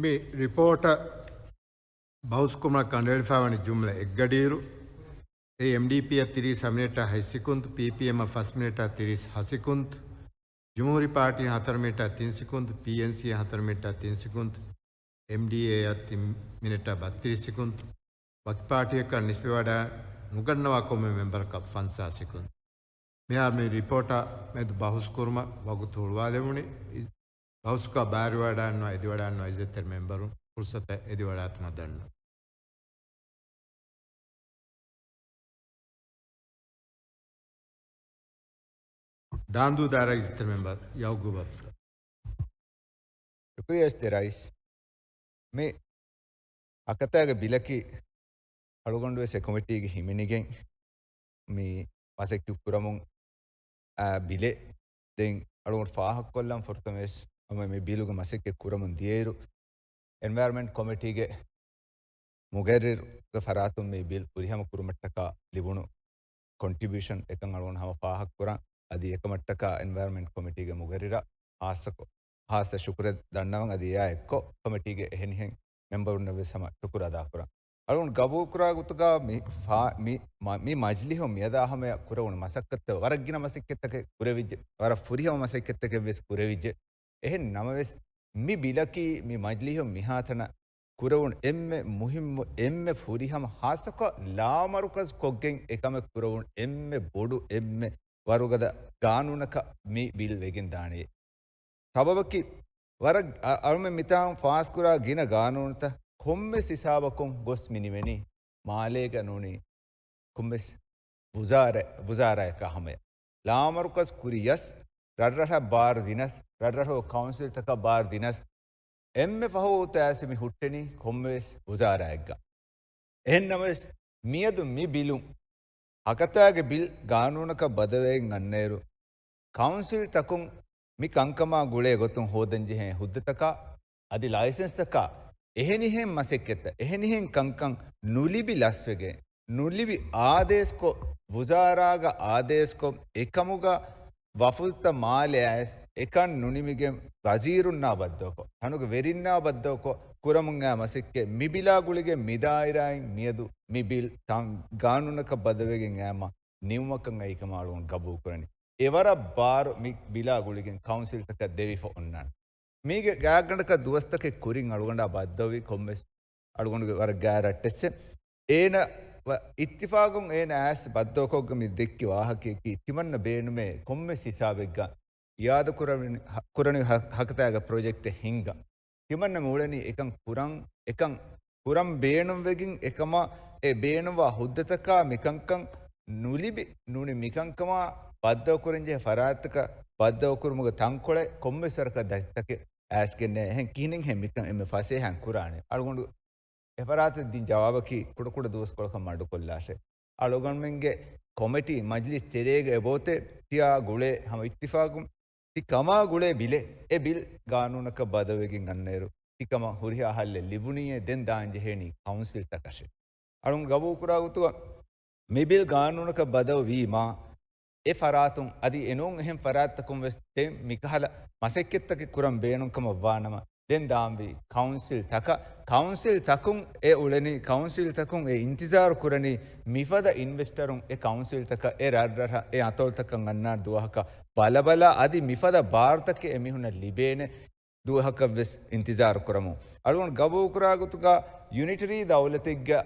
މި ރިޕޯޓަށް ބަހުސްކުރުމަށް ކަނޑައެޅިފައިވަނީ ޖުމްލަ އެއްގަޑިއިރު، އެ އެމްޑީޕީއަށް ތިރީސް ހަ މިނެޓާ ހަތް ސެކުންދު، ޕީޕީއެމްއަށް ފަސް މިނެޓާ ތިރީސް ހަ ސެކުންދު، ޖުމްހޫރީ ޕާޓީއަށް ހަތަރު މިނެޓާ ތިން ސެކުންދު، ޕީއެންސީއަށް ހަތަރު މިނެޓާ ތިން ސެކުންދު، އެމްޑީއޭއަށް ތިން މިނެޓާ ބައްތިރީސް ސެކުންދު، ވަކި ޕާޓީއަކަށް ނިސްބަތްވެވަޑައި ނުގަންނަވާ ކޮންމެ މެމްބަރަކަށް ފަންސާސް ސެކުންދު. މިހާރު މި ރިޕޯޓާ މެދު ބަހުސް ކުރުމަށް ވަގުތު ހުޅުވާލެވުނީ. ބަހުސްގަ ބައިވެރިވަޑައިގަންނަވާ، އެދިވަޑައިގަންނަވާ އިއްޒަތްތެރި މެމްބަރުން ފުރުސަތަށް އެދިވަޑައިގަތުމަށް ދަންނަވަން. ދާންދޫ ދާއިރާގެ އިއްޒަތްތެރި މެމްބަރު ޔަޢުޤޫބް ޢަބްދުﷲ. ޝުކުރިއްޔާ އިއްޒަތްތެރި ރައީސް. މި ހަކަތާގެ ބިލަކީ އަޅުގަނޑުވެސް އެ ކޮމިޓީގެ ހިމެނިގެން މި މަސައްކަތް ކުރަމުން އާ، ބިލެއް. ދެން އަޅުގަނޑު ފާހަގަކޮށްލަން ފުރަތަމަވެސް ހަމަ މި ބިލުގެ މަސައްކަތް ކުރަމުން ދިޔައިރު، އެންވަޔަރމަންޓް ކޮމިޓީގެ މުގައްރިރުގެ ފަރާތުން މި ބިލް ފުރިހަމަ ކުރުމަށްޓަކާ ލިބުނު ކޮންޓްރިބިއުޝަން އެކަން އަޅުގަނޑު ހަމަ ފާހަގަކުރަން. އަދި އެކަމަށްޓަކާ އެންވަޔަރމަންޓް ކޮމިޓީގެ މުގައްރިރަށް ހާއްސަކޮށް، ހާއްސަ ޝުކުރެއް ދަންނަވަން. އަދި އެއާ އެއްކޮށް ކޮމިޓީގެ އެހެނިހެން މެމްބަރުންނަށް ވެސް ހަމަ ޝުކުރު އަދާކުރަން. އަޅުގަނޑު ގަބޫލުކުރާ ގޮތުގަ މި ފާ-، މި މަ-، މި މަޖިލީހުން މިއަދާ ހަމަޔަށް ކުރެވުނު މަސައްކަތްތައް ވަރަށް ގިނަ މަސައްކަތްތަކެއް ކުރެވިއްޖެ، ވަރަށް ފުރިހަމަ މަސައްކަތްތަކެއް ވެސް ކުރެވިއްޖެ. އެހެން ނަމަވެސް، މި ބިލަކީ މި މަޖިލީހުން މިހާތަނަށް ކުރެވުނު އެންމެ މުހިއްމު، އެންމެ ފުރިހަމަ، ހާއްސަކޮށް ލާމަރުކަޒު ކޮށްގެން އެކަމެއް ކުރެވުނު އެންމެ ބޮޑު، އެންމެ ވަރުގަދަ ގާނޫނަކަށް މި ބިލް ވެގެން ދާނެ. ސަބަބަކީ، ވަރަށް އަ-، އަޅުމެން މިތާން ފާސްކުރާ ގިނަ ގާނޫނުތައް ކޮންމެސް ހިސާބަކުން ގޮސް މި ނިމެނީ މާލޭގަ ނޫނީ ކޮންމެސް ވުޒާރަ-، ވުޒާރާއަކާ ހަމަޔަށް. ލާމަރުކަޒު ކުރިޔަސް، ރަށްރަށަށް ބާރު ދިނަސް، ރަށްރަށު ކައުންސިލްތަކަށް ބާރު ދިނަސް، އެންމެ ފަހު އޮތާސް މި ހުއްޓެނީ ކޮންމެވެސް ވުޒާރާއެއްގަ. އެހެންނަމަވެސް، މިއަދު މި ބިލުން، ހަކަތާގެ ބިލް ގާނޫނަކަށް ބަދަލުވެގެން އަންނައިރު، ކައުންސިލްތަކުން މި ކަންކަމާ ގުޅޭ ގޮތުން ހޯދަންޖެހޭ ހުއްދަތަކާ، އަދި ލައިސަންސްތަކާ، އެހެނިހެން މަސައްކަތްތައް، އެހެނިހެން ކަންކަން ނުލިބި ލަސްވެގެން، ނުލިބި އާދޭސްކޮށް، ވުޒާރާގަ އާދޭސްކޮށް، އެކަމުގަ ވަފުދުތައް މާލެއާއިސް އެކަން ނުނިމިގެން ވަޒީރުންނާ ބައްދަލުކޮށް، ތަނުގެ ވެރިންނާ ބައްދަލުކޮށް ކުރަމުން އައި މަސައްކަތް މި ބިލާ ގުޅިގެން މި ދާއިރާއިން މިއަދު މި ބިލް ތަން ގާނޫނަކަށް ބަދަލުވެގެން އައިމަ ނިމުމަކަށް އައިކަމަށް އަޅުގަނޑު ގަބޫލުކުރަނީ. އެވަރަށް ބާރު މި ބިލާ ގުޅިގެން ކައުންސިލްތަކަށް ދެވިފަ އޮންނާނެ. މީގެ ގާތްގަނޑަކަށް ދުވަސްތަކެއް ކުރިން އަޅުގަނޑާ ބައްދަލުވި ކޮންމެސް އަޅުގަނޑުގެ ވަރަށް ގާތް ރައްޓެއްސެއް. އޭނަ ވަ-، އިއްތިފާގުން އޭނަ އައިސް ބައްދަލުކޮށްގެން މި ދެއްކި ވާހަކަޔަކީ ތިމަންނަ ބޭނުމޭ ކޮންމެސް ހިސާބެއްގަ އިއާދަ ކުރަނި، ކުރަނިވި ހަ-، ހަކަތާގެ ޕްރޮޖެކްޓެއް ހިންގަން. ތިމަންނަ މި އުޅެނީ އެކަން ކުރަން، އެކަން ކުރަން ބޭނުންވެގެން އެކަމަށް އެ ބޭނުންވާ ހުއްދަތަކާ މިކަންކަން ނުލިބި ނޫނީ މިކަންކަމާ ބައްދަލުކުރަންޖެހޭ ފަރާތްތަކަށް ބައްދަލުކުރުމުގެ ތަންކޮޅެއް ކޮންމެސް ވަރަކަށް ދަތިތަކެއް އައިސްގެންނޭ. އެހެން ކިހިނެއްހޭ މިކަން އެންމެ ފަސޭހައިން ކުރާނެ؟ އަޅުގަނޑު އެފަރާތަށް ދިން ޖަވާބަކީ ކުޑަކުޑަ ދުވަސްކޮޅަކަށް މަޑުކޮށްލާށޭ. އަޅުގަނޑުމެންގެ ކޮމިޓީ މަޖިލިސް ތެރޭގަ އެބައޮތޭ ތިޔާ ގުޅޭ ހަމަ އިއްތިފާގުން ތި ކަމާ ގުޅޭ ބިލެއް، އެ ބިލް ގާނޫނަކަށް ބަދަލުވެގެން އަންނައިރު ތި ކަމަށް ހުރިހާ ހައްލެއް ލިބުނީއޭ ދެން ދާން ޖެހޭނީ ކައުންސިލްތަކަށޭ. އަޅުން ގަބޫލުކުރާ ގޮތުގަ މި ބިލް ގާނޫނަކަށް ބަދަލު ވީމާ، އެ ފަރާތުން އަދި އެނޫން އެހެން ފަރާތްތަކުން ވެސް ދެން މިކަހަލަ މަސައްކަތްތަކެއް ކުރަން ބޭނުންކަމަށް ވާނަމަ، ދެން ދާންވީ ކައުންސިލްތަކަށް. ކައުންސިލްތަކުން އެ އުޅެނީ، ކައުންސިލްތަކުން އެ އިންތިޒާރު ކުރަނީ މިފަދަ އިންވެސްޓަރުން އެ ކައުންސިލްތަކަށް އެ ރަށްރަށަށް އެ އަތޮޅުތަކަށް އަންނާނެ ދުވަހަކަށް ބަލަބަލާ އަދި މިފަދަ ބާރުތަކެއް އެމީހުންނަށް ލިބޭނެ ދުވަހަކަށްވެސް އިންތިޒާރު ކުރަމުން. އަޅުގަނޑު ގަބޫލުކުރާ ގޮތުގަ ޔުނިޓަރީ ދައުލަތެއްގަ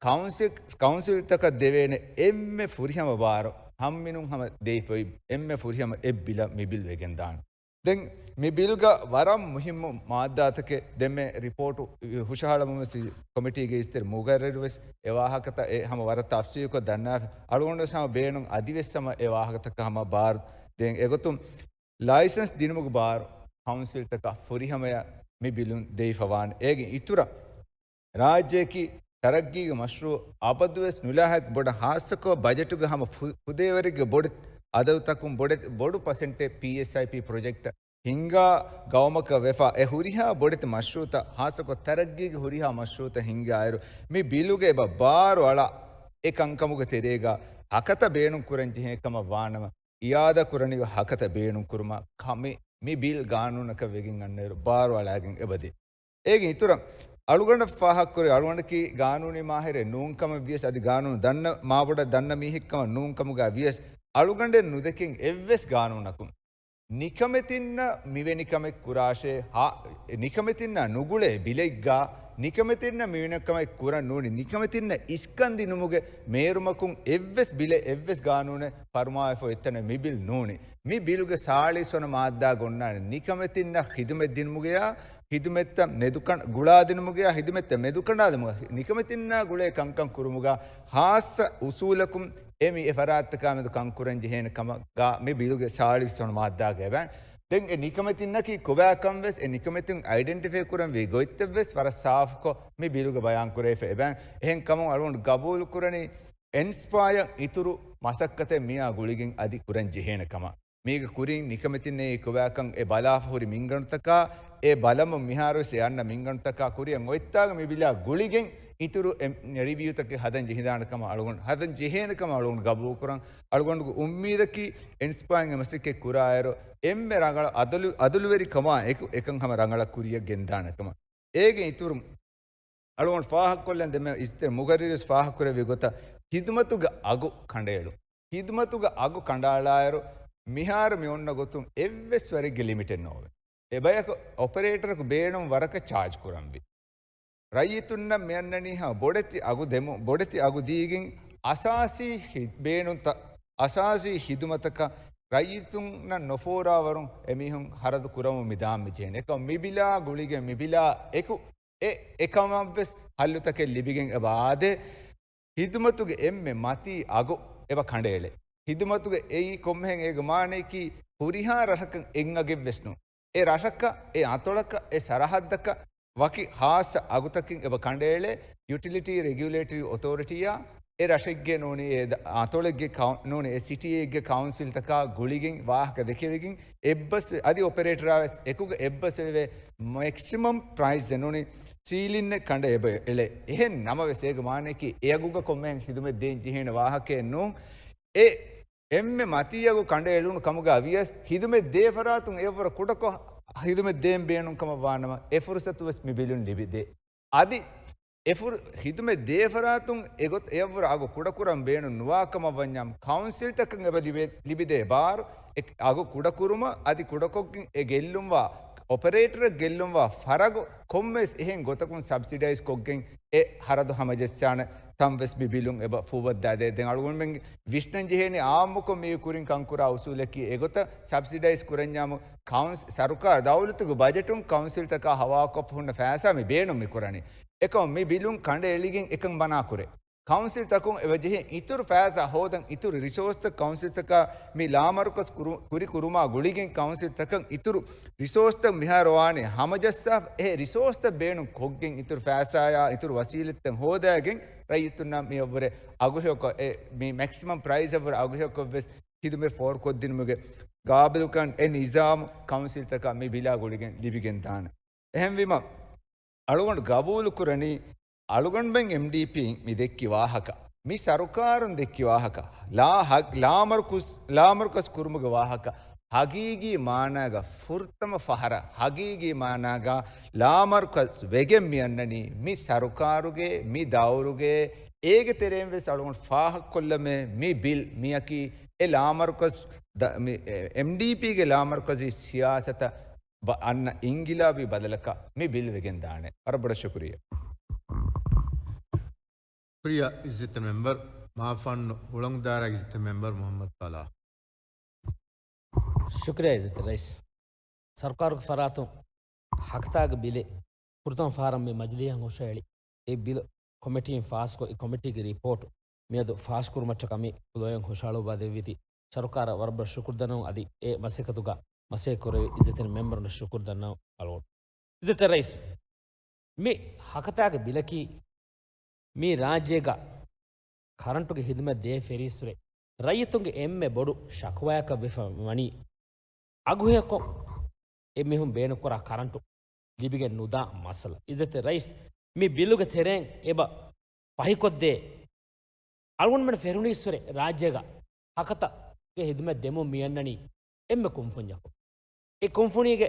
ކައުންސިލް، ކައުންސިލްތަކަށް ދެވޭނެ އެންމެ ފުރިހަމަ ބާރު ހަމަ މިނޫން ހަމަ ދެވިފައި އެންމެ ފުރިހަމަ އެއް ބިލަށް މި ބިލް ވެގެންދާނެ. ދެން މި ބިލްގަ ވަރަށް މުހިއްމު މާއްދާތަކެއް ދެންމެ ރިޕޯޓު ހުށަހަޅަމުން ވެސް ކޮމިޓީގެ އިސްތެރި މުގައްރަރު ވެސް އެ ވާހަކަތައް އެ ހަމަ ވަރަށް ތަފްސީލުކޮށް ދަންނާފަ. އަޅުގަނޑު ވެސް ހަމަ ބޭނުން އަދިވެސް ހަމަ އެ ވާހަކަތަކަށް ހަމަ ބާރު ދޭން. އެގޮތުން ލައިސަންސް ދިނުމުގެ ބާރު ކައުންސިލްތަކަށް ފުރިހަމަޔަށް މި ބިލުން ދެވިފަވާނެ. އޭގެ އިތުރަށް ރާއްޖެއަކީ ތަރައްގީގެ މަޝްރޫއު އަބަދުވެސް ނުލާހެއް ބޮޑަށް ހާއްސަކޮށް ބަޖެޓުގެ ހަމަ ފު-، ފުދޭވަރެއްގެ ބޮޑެތި އަދަދުތަކުން ބޮޑެތި ބޮޑު ޕަސެންޓެއް ޕީއެސްއައިޕީ ޕްރޮޖެކްޓަށް ހިންގާ ގައުމަކަށް ވެފަ. އެ ހުރިހާ ބޮޑެތި މަޝްރޫއުތައް ހާއްސަކޮށް ތަރައްގީގެ ހުރިހާ މަޝްރޫއުތައް ހިންގާއިރު މި ބިލުގެ އެބަ ބާރު އަޅާ އެ ކަންކަމުގެ ތެރޭގަ ހަކަތަ ބޭނުން ކުރަން ޖެހޭ ކަމަށް ވާނަމަ، އިއާދަ ކުރަނިވި ހަކަތަ ބޭނުން ކުރުމަށް ކަމެއް މި ބިލް ގާނޫނަކަށް ވެގެން އަންނައިރު ބާރު އަޅާގެން އެބަދޭ. އޭގެ އިތުރަށް އަޅުގަނޑަށް ފާހަގަކުރި އަޅުގަނޑަކީ ގާނޫނީ މާހިރެއް ނޫން ކަމަށް ވިޔަސް އަދި ގާނޫނު ދަންނަ މާބޮޑަށް ދަންނަ މީހެއްކަމަށް ނޫން ކަމުގަ ވިޔަސް އަޅުގަނޑެއް ނުދެކެން އެއްވެސް ގާނޫނަކުން ނިކަމެތިންނަށް މިވެނި ކަމެއް ކުރާށޭ، ހާ، ނިކަމެތިންނާ ނުގުޅޭ ބިލެއްގާ، ނިކަމެތިންނަށް މިވެނި ކަމެއް ކުރަން ނޫނީ، ނިކަމެތިންނަށް އިސްކަން ދިނުމުގެ މޭރުމަކުން އެއްވެސް ބިލެއް، އެއްވެސް ގާނޫނެއް ފަރުމާވެފަ އޮތްތަނެއް މި ބިލް ނޫނީ. މި ބިލުގެ ސާޅީސް ވަނަ މާއްދާގަ އޮންނާނެ ނިކަމެތިންނަށް ޚިދުމަތް ދިނުމުގެޔާ، ޚިދުމަތްތައް މެދުކަން، ގުޅާދިނުމުގެޔާ، ޚިދުމަތްތައް މެދުކަނޑާލުމުގަ، ނިކަމެތިންނާ ގުޅޭ ކަންކަން ކުރުމުގަ ޚާއްޞަ އުސޫލަކުން އެ މި އެ ފަރާތްތަކާ މެދު ކަން ކުރަން ޖެހޭނެ ކަމަށް ގާ މި ބިލުގެ ސާޅީސް ވަނަ މާއްދާގަ އެބައި. ދެން އެ ނިކަމެތިންނަކީ ކޮބާކަން ވެސް އެ ނިކަމެތިން އައިޑެންޓިފައި ކުރަންވީ ގޮތްތައް ވެސް ވަރަށް ސާފުކޮށް މި ބިލުގަ ބަޔާން ކުރެވިފަ އެބައި. އެހެން ކަމުން އަޅުގަނޑު ގަބޫލު ކުރަނީ އެންސްޕާޔަށް އިތުރު މަސައްކަތެއް މިއާ ގުޅިގެން އަދި ކުރަން ޖެހޭނެ ކަމަށް. މީގެ ކުރިން ނިކަމެތިންނޭ ކޮބާކަން އެ ބަލާފަ ހުރި މިންގަނޑުތަކާ، އެ ބަލަމުން މިހާރުވެސް އެ އަންނަ މިންގަނޑުތަކާ ކުރިއަށް އޮތްތާގަ މި ބިލާ ގުޅިގެން އިތުރު އެ ރިވިއުތަކެއް ހަދަން ޖެހިދާނެ ކަމަށް އަޅުގަނޑު، ހަދަން ޖެހޭނެ ކަމަށް އަޅުގަނޑު ގަބޫލުކުރަން. އަޅުގަނޑުގެ އުއްމީދަކީ އެންސްޕާއިން އެ މަސައްކަތް ކުރާއިރު އެންމެ ރަނގަޅަށް އަދުލު، އަދުލުވެރިކަމާ އެކު އެކަން ހަމަ ރަނގަޅަށް ކުރިއަށް ގެންދާނެ ކަމަށް. އޭގެ އިތުރުން އަޅުގަނޑު ފާހަގަކޮށްލަން ދެންމެ އިސްތެ މުގައްރިރުވެސް ފާހަގަކުރެއްވި ގޮތަށް ޚިދުމަތުގެ އަގު ކަނޑައެޅުން. ޚިދުމަތުގެ އަގު ކަނޑައަޅާއިރު، މިހާރު މި އޮންނަ ގޮތުން އެއްވެސް ވަރެއްގެ ލިމިޓެއް ނޯވޭ. އެބަޔަކު އޮޕަރޭޓަރަކު ބޭނުން ވަރަކަށް ޗާޖް ކުރަންވީ. ރައްޔިތުންނަށް މިއަންނަނީ ހަމަ ބޮޑެތި އަގު ދެމު، ބޮޑެތި އަގު ދީގެން އަސާސީ ހި-، ބޭނުންތައް، އަސާސީ ޚިދުމަތަކަށް ރައްޔިތުންނަށް ނުފޯރާވަރުން އެމީހުން ޚަރަދު ކުރަމުން މި ދާން މި ޖެހެނީ. އެކަމް މި ބިލާ ގުޅިގެން މި ބިލާ އެކު އެ އެކަމަށްވެސް ހައްލުތަކެއް ލިބިގެން އެބަ އާދޭ. ޚިދުމަތުގެ އެންމެ މަތީ އަގު އެބަ ކަނޑައެޅޭ. ޚިދުމަތުގެ އެއީ ކޮންމެހެން އޭގެ މާނަޔަކީ ހުރިހާ ރަށަކަށް އެއް އަގެއްވެސް ނޫން. އެ ރަށަކަށް، އެ އަތޮޅަކަށް، އެ ސަރަހައްދަކަށް ވަކި ޚާއްޞަ އަގުތަކެއް އެބަ ކަނޑައެޅޭ. ޔުޓިލިޓީ ރެގިއުލޭޓަރީ އޮތޯރިޓީއާ އެ ރަށެއްގެ ނޫނީ އެ ދަ-، އަތޮޅެއްގެ ކައު-، ނޫނީ އެ ސިޓީއެއްގެ ކައުންސިލްތަކާ ގުޅިގެން ވާހަކަ ދެކެވިގެން އެއްބަސް އަދި އޮޕަރޭޓަރާ ވެސް އެކުގަ އެއްބަސްވެވޭ މެކްސިމަމް ޕްރައިސް ނޫނީ ސީލިންއެއް ކަނޑަ އެބަ އެޅޭ. އެހެން ނަމަވެސް އޭގެ މާނައަކީ އެ އަގުގަ ކޮންމެހެން ހިދުމަތް ދޭން ޖެހޭނެ ވާހަކައެއް ނޫން. އެ އެންމެ މަތީ އަގު ކަނޑަ އެޅުނު ކަމުގަ ވިޔަސް ހިދުމަތް ދޭ ފަރާތުން އެއަށްވުރެ ކުޑަކޮށް ހިދުމަތް ދޭން ބޭނުން ކަމަށް ވާނަމަ އެ ފުރުސަތު ވެސް މި ބިލުން ލިބިދޭ. އަދި އެ ފުރު-، ހިދުމަތް ދޭ ފަރާތުން އެގޮތަށް އެއަށްވުރެ އަގު ކުޑަކުރަން ބޭނުން ނުވާ ކަމަށް ވަންޏާ ކައުންސިލްތަކަށް އެބަ ލިބޭ، ލިބިދޭ ބާރު އެ އަގު ކުޑަކުރުމަށް އަދި ކުޑަކޮށްގެން އެ ގެއްލުންވާ އޮޕަރޭޓަރަށް ގެއްލުންވާ ފަރަގު ކޮންމެވެސް އެހެން ގޮތަކުން ސަބްސިޑައިޒް ކޮށްގެން އެ ހަރަދު ހަމަޖައްސާނެ ތަން ވެސް މި ބިލުން އެބަ ފޫބައްދާދޭ. ދެން އަޅުގަނޑުމެން ވިސްނަން ޖެހޭނީ އާއްމުކޮށް މީ ކުރިން ކަންކުރާ އުސޫލަކީ އެގޮތަށް ސަބްސިޑައިޒް ކުރަންޏާމު ކައުންސި-، ސަރުކާރު ދައުލަތުގެ ބަޖެޓުން ކައުންސިލްތަކާ ހަވާލުކޮށްފަ ހުންނަ ފައިސާ މި ބޭނުން މި ކުރަނީ. އެކަމު މި ބިލުން ކަނޑައެޅިގެން އެކަން ބަނާކުރޭ. ކައުންސިލްތަކުން އެބަ ޖެހޭ އިތުރު ފައިސާ ހޯދަން އިތުރު ރިސޯސްތައް ކައުންސިލްތަކާ މި ލާމަރުކަޒް ކުރު-، ކުރި ކުރުމާ ގުޅިގެން ކައުންސިލްތަކަށް އިތުރު ރިސޯސްތައް މިހާރު ވާނެ ހަމަޖައްސާފަ އެ ރިސޯސްތައް ބޭނުން ކޮށްގެން އިތުރު ފައިސާޔާ އިތުރު ވަސީލަތްތައް ހޯދައިގެން ރައްޔިތުންނަށް މިއަށްވުރެ އަގުހެޔޮކޮށް އެ މި މެކްސިމަމް ޕްރައިސް އަށްވުރެ އަގުހެޔޮކޮށް ވެސް ހިދުމަތް ފޯރުކޮށްދިނުމުގެ ގާބިލުކަން އެ ނިޒާމު ކައުންސިލްތަކަށް މި ބިލާ ގުޅިގެން ލިބިގެން ދާނެ. އެހެންވީމަ، އަޅުގަނޑު ގަބޫލުކުރަނީ، އަޅުގަނޑުމެން އެމްޑީޕީން މި ދެއްކި ވާހަކަ، މި ސަރުކާރުން ދެއްކި ވާހަކަ، ލާ-، ހަ-، ލާމަރުކުސް-، ލާމަރުކަޒް ކުރުމުގެ ވާހަކަ، ހަގީގީ މާނާގަ ފުރަތަމަ ފަހަރަށް، ހަގީގީ މާނާގަ ލާމަރުކަޒް ވެގެން މި އަންނަނީ މި ސަރުކާރުގެ، މި ދައުރުގެ، އޭގެ ތެރެއިން ވެސް އަޅުގަނޑު ފާހަގަކޮށްލަމޭ މި ބިލް މިއަކީ އެ ލާމަރުކަޒް ދަ-، މި، އެ، އެމްޑީޕީގެ ލާމަރުކަޒީ ސިޔާސަތަށް ބަ-، އަންނަ އިންގިލާބީ ބަދަލަކަށް މި ބިލް ވެގެން ދާނެ. ވަރަށް ބޮޑަށް ޝުކުރިއްޔާ. ޝުކުރިއްޔާ އިއްޒަތްތެރި މެމްބަރު، މާފަންނު ހުޅަނގު ދާއިރާގެ އިއްޒަތްތެރި މެމްބަރު މުހައްމަދު ޞާލިޙު. ޝުކުރިއްޔާ އިއްޒަތްތެރި ރައީސް. ސަރުކާރުގެ ފަރާތުން ހަކަތާގެ ބިލެއް ފުރަތަމަ ފަހަރަށް މި މަޖިލީހަށް ހުށަހެޅި. އެ ބިލް ކޮމިޓީން ފާސްކޮށް، އެ ކޮމިޓީގެ ރިޕޯޓް މިއަދު ފާސްކުރުމަށްޓަކާ މި ފުލޯއިން ހުށަހަޅުއްވާ ދެއްވީތީ ސަރުކާރަށް ވަރަށް ބޮޑަށް ޝުކުރު ދަންނަވަން. އަދި އެ މަސައްކަތުގަ މަސައްކަތް ކުރެވި އިއްޒަތްތެރި މެމްބަރުންނަށް ޝުކުރު ދަންނަވަން އަޅުގަނޑު. އިއްޒަތްތެރި ރައީސް، މި ހަކަތާގެ ބިލަކީ މި ރާއްޖޭގަ ކަރަންޓުގެ ހިދުމަތް ދޭ ފެރިއްސުރެ ރައްޔިތުންގެ އެންމެ ބޮޑު ޝަކުވާޔަކަށް ވެފަ ވަނީ އަގުހެޔޮކޮށް އެމީހުން ބޭނުންކުރާ ކަރަންޓު ލިބިގެން ނުދާ މައްސަލަ. އިއްޒަތްތެރި ރައީސް، މި ބިލުގެ ތެރެއިން އެބަ ފަހިކޮށްދޭ އަޅުގަނޑުމެން ފެރުނީއްސުރެ ރާއްޖޭގަ ހަކަތަގެ ހިދުމަތް ދެމުން މިއަންނަނީ އެންމެ ކުންފުންޏަކު. އެ ކުންފުނީގެ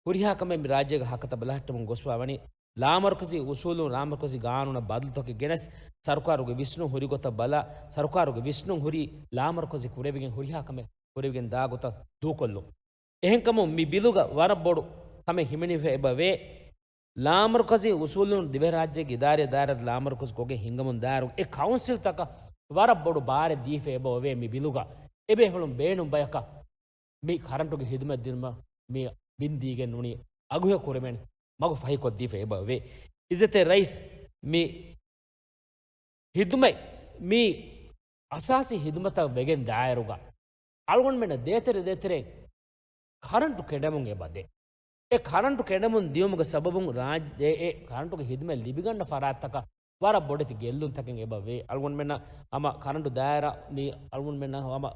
ހުރިހާ ކަމެއް މި ރާއްޖޭގަ ހަކަތަ ބަލަހައްޓަމުން ގޮސްފަ ވަނީ ލާމަރުކަޒީ އުސޫލުން، ލާމަރުކަޒީ ގާނޫނަށް ބަދަލުތަކެއް ގެނެސް، ސަރުކާރުގެ ވިސްނުން ހުރި ގޮތަށް ބަލާ، ސަރުކާރުގެ ވިސްނުން ހުރީ ލާމަރުކަޒީ ކުރެވިގެން ހުރިހާ ކަމެއް ކުރެވިގެން ދާ ގޮތަށް ދޫކޮށްލުން. އެހެންކަމުން މި ބިލުގަ ވަރަށް ބޮޑު ކަމެއް ހިމެނިފަ އެބަ ވޭ. ލާމަރުކަޒީ އުސޫލުން ދިވެހިރާއްޖޭގެ އިދާރީ ދާއިރާތައް ލާމަރުކަޒު ކޮށްގެން ހިންގަމުން ދާއިރު އެ ކައުންސިލްތަކަށް ވަރަށް ބޮޑު ބާރެއް ދީފަ އެބަ އޮވޭ މި ބިލުގަ. އެބޭފުޅުން ބޭނުން ބަޔަކަށް މި ކަރަންޓުގެ ހިދުމަތް ދިނުމަށް މި ބިން ދީގެން ނޫނީ އަގުހެޔޮ ކުރެވޭނެ މަގު ފަހިކޮށްދީފަ އެބަ އޮވޭ. އިއްޒަތްތެރި ރައީސް، މި ހިދުމަތް މި އަސާސީ ހިދުމަތަށް ވެގެން ދާއިރުގަ އަޅުގަނޑުމެންނަށް ދޭތެރެ ދޭތެރެ ކަރަންޓު ކެނޑެމުން އެބަ ދޭ. އެ ކަރަންޓު ކެނޑެމުން ދިޔުމުގެ ސަބަބުން ރާއްޖެ، އެ، އެ ކަރަންޓުގެ ހިދުމަތް ލިބިގަންނަ ފަރާތްތަކަށް ވަރަށް ބޮޑެތި ގެއްލުންތަކެއް އެބަ ވޭ. އަޅުގަނޑުމެންނަށް ހަމަ ކަރަންޓު ދާއިރާ މި އަޅުގަނޑުމެންނަށް ހަމަ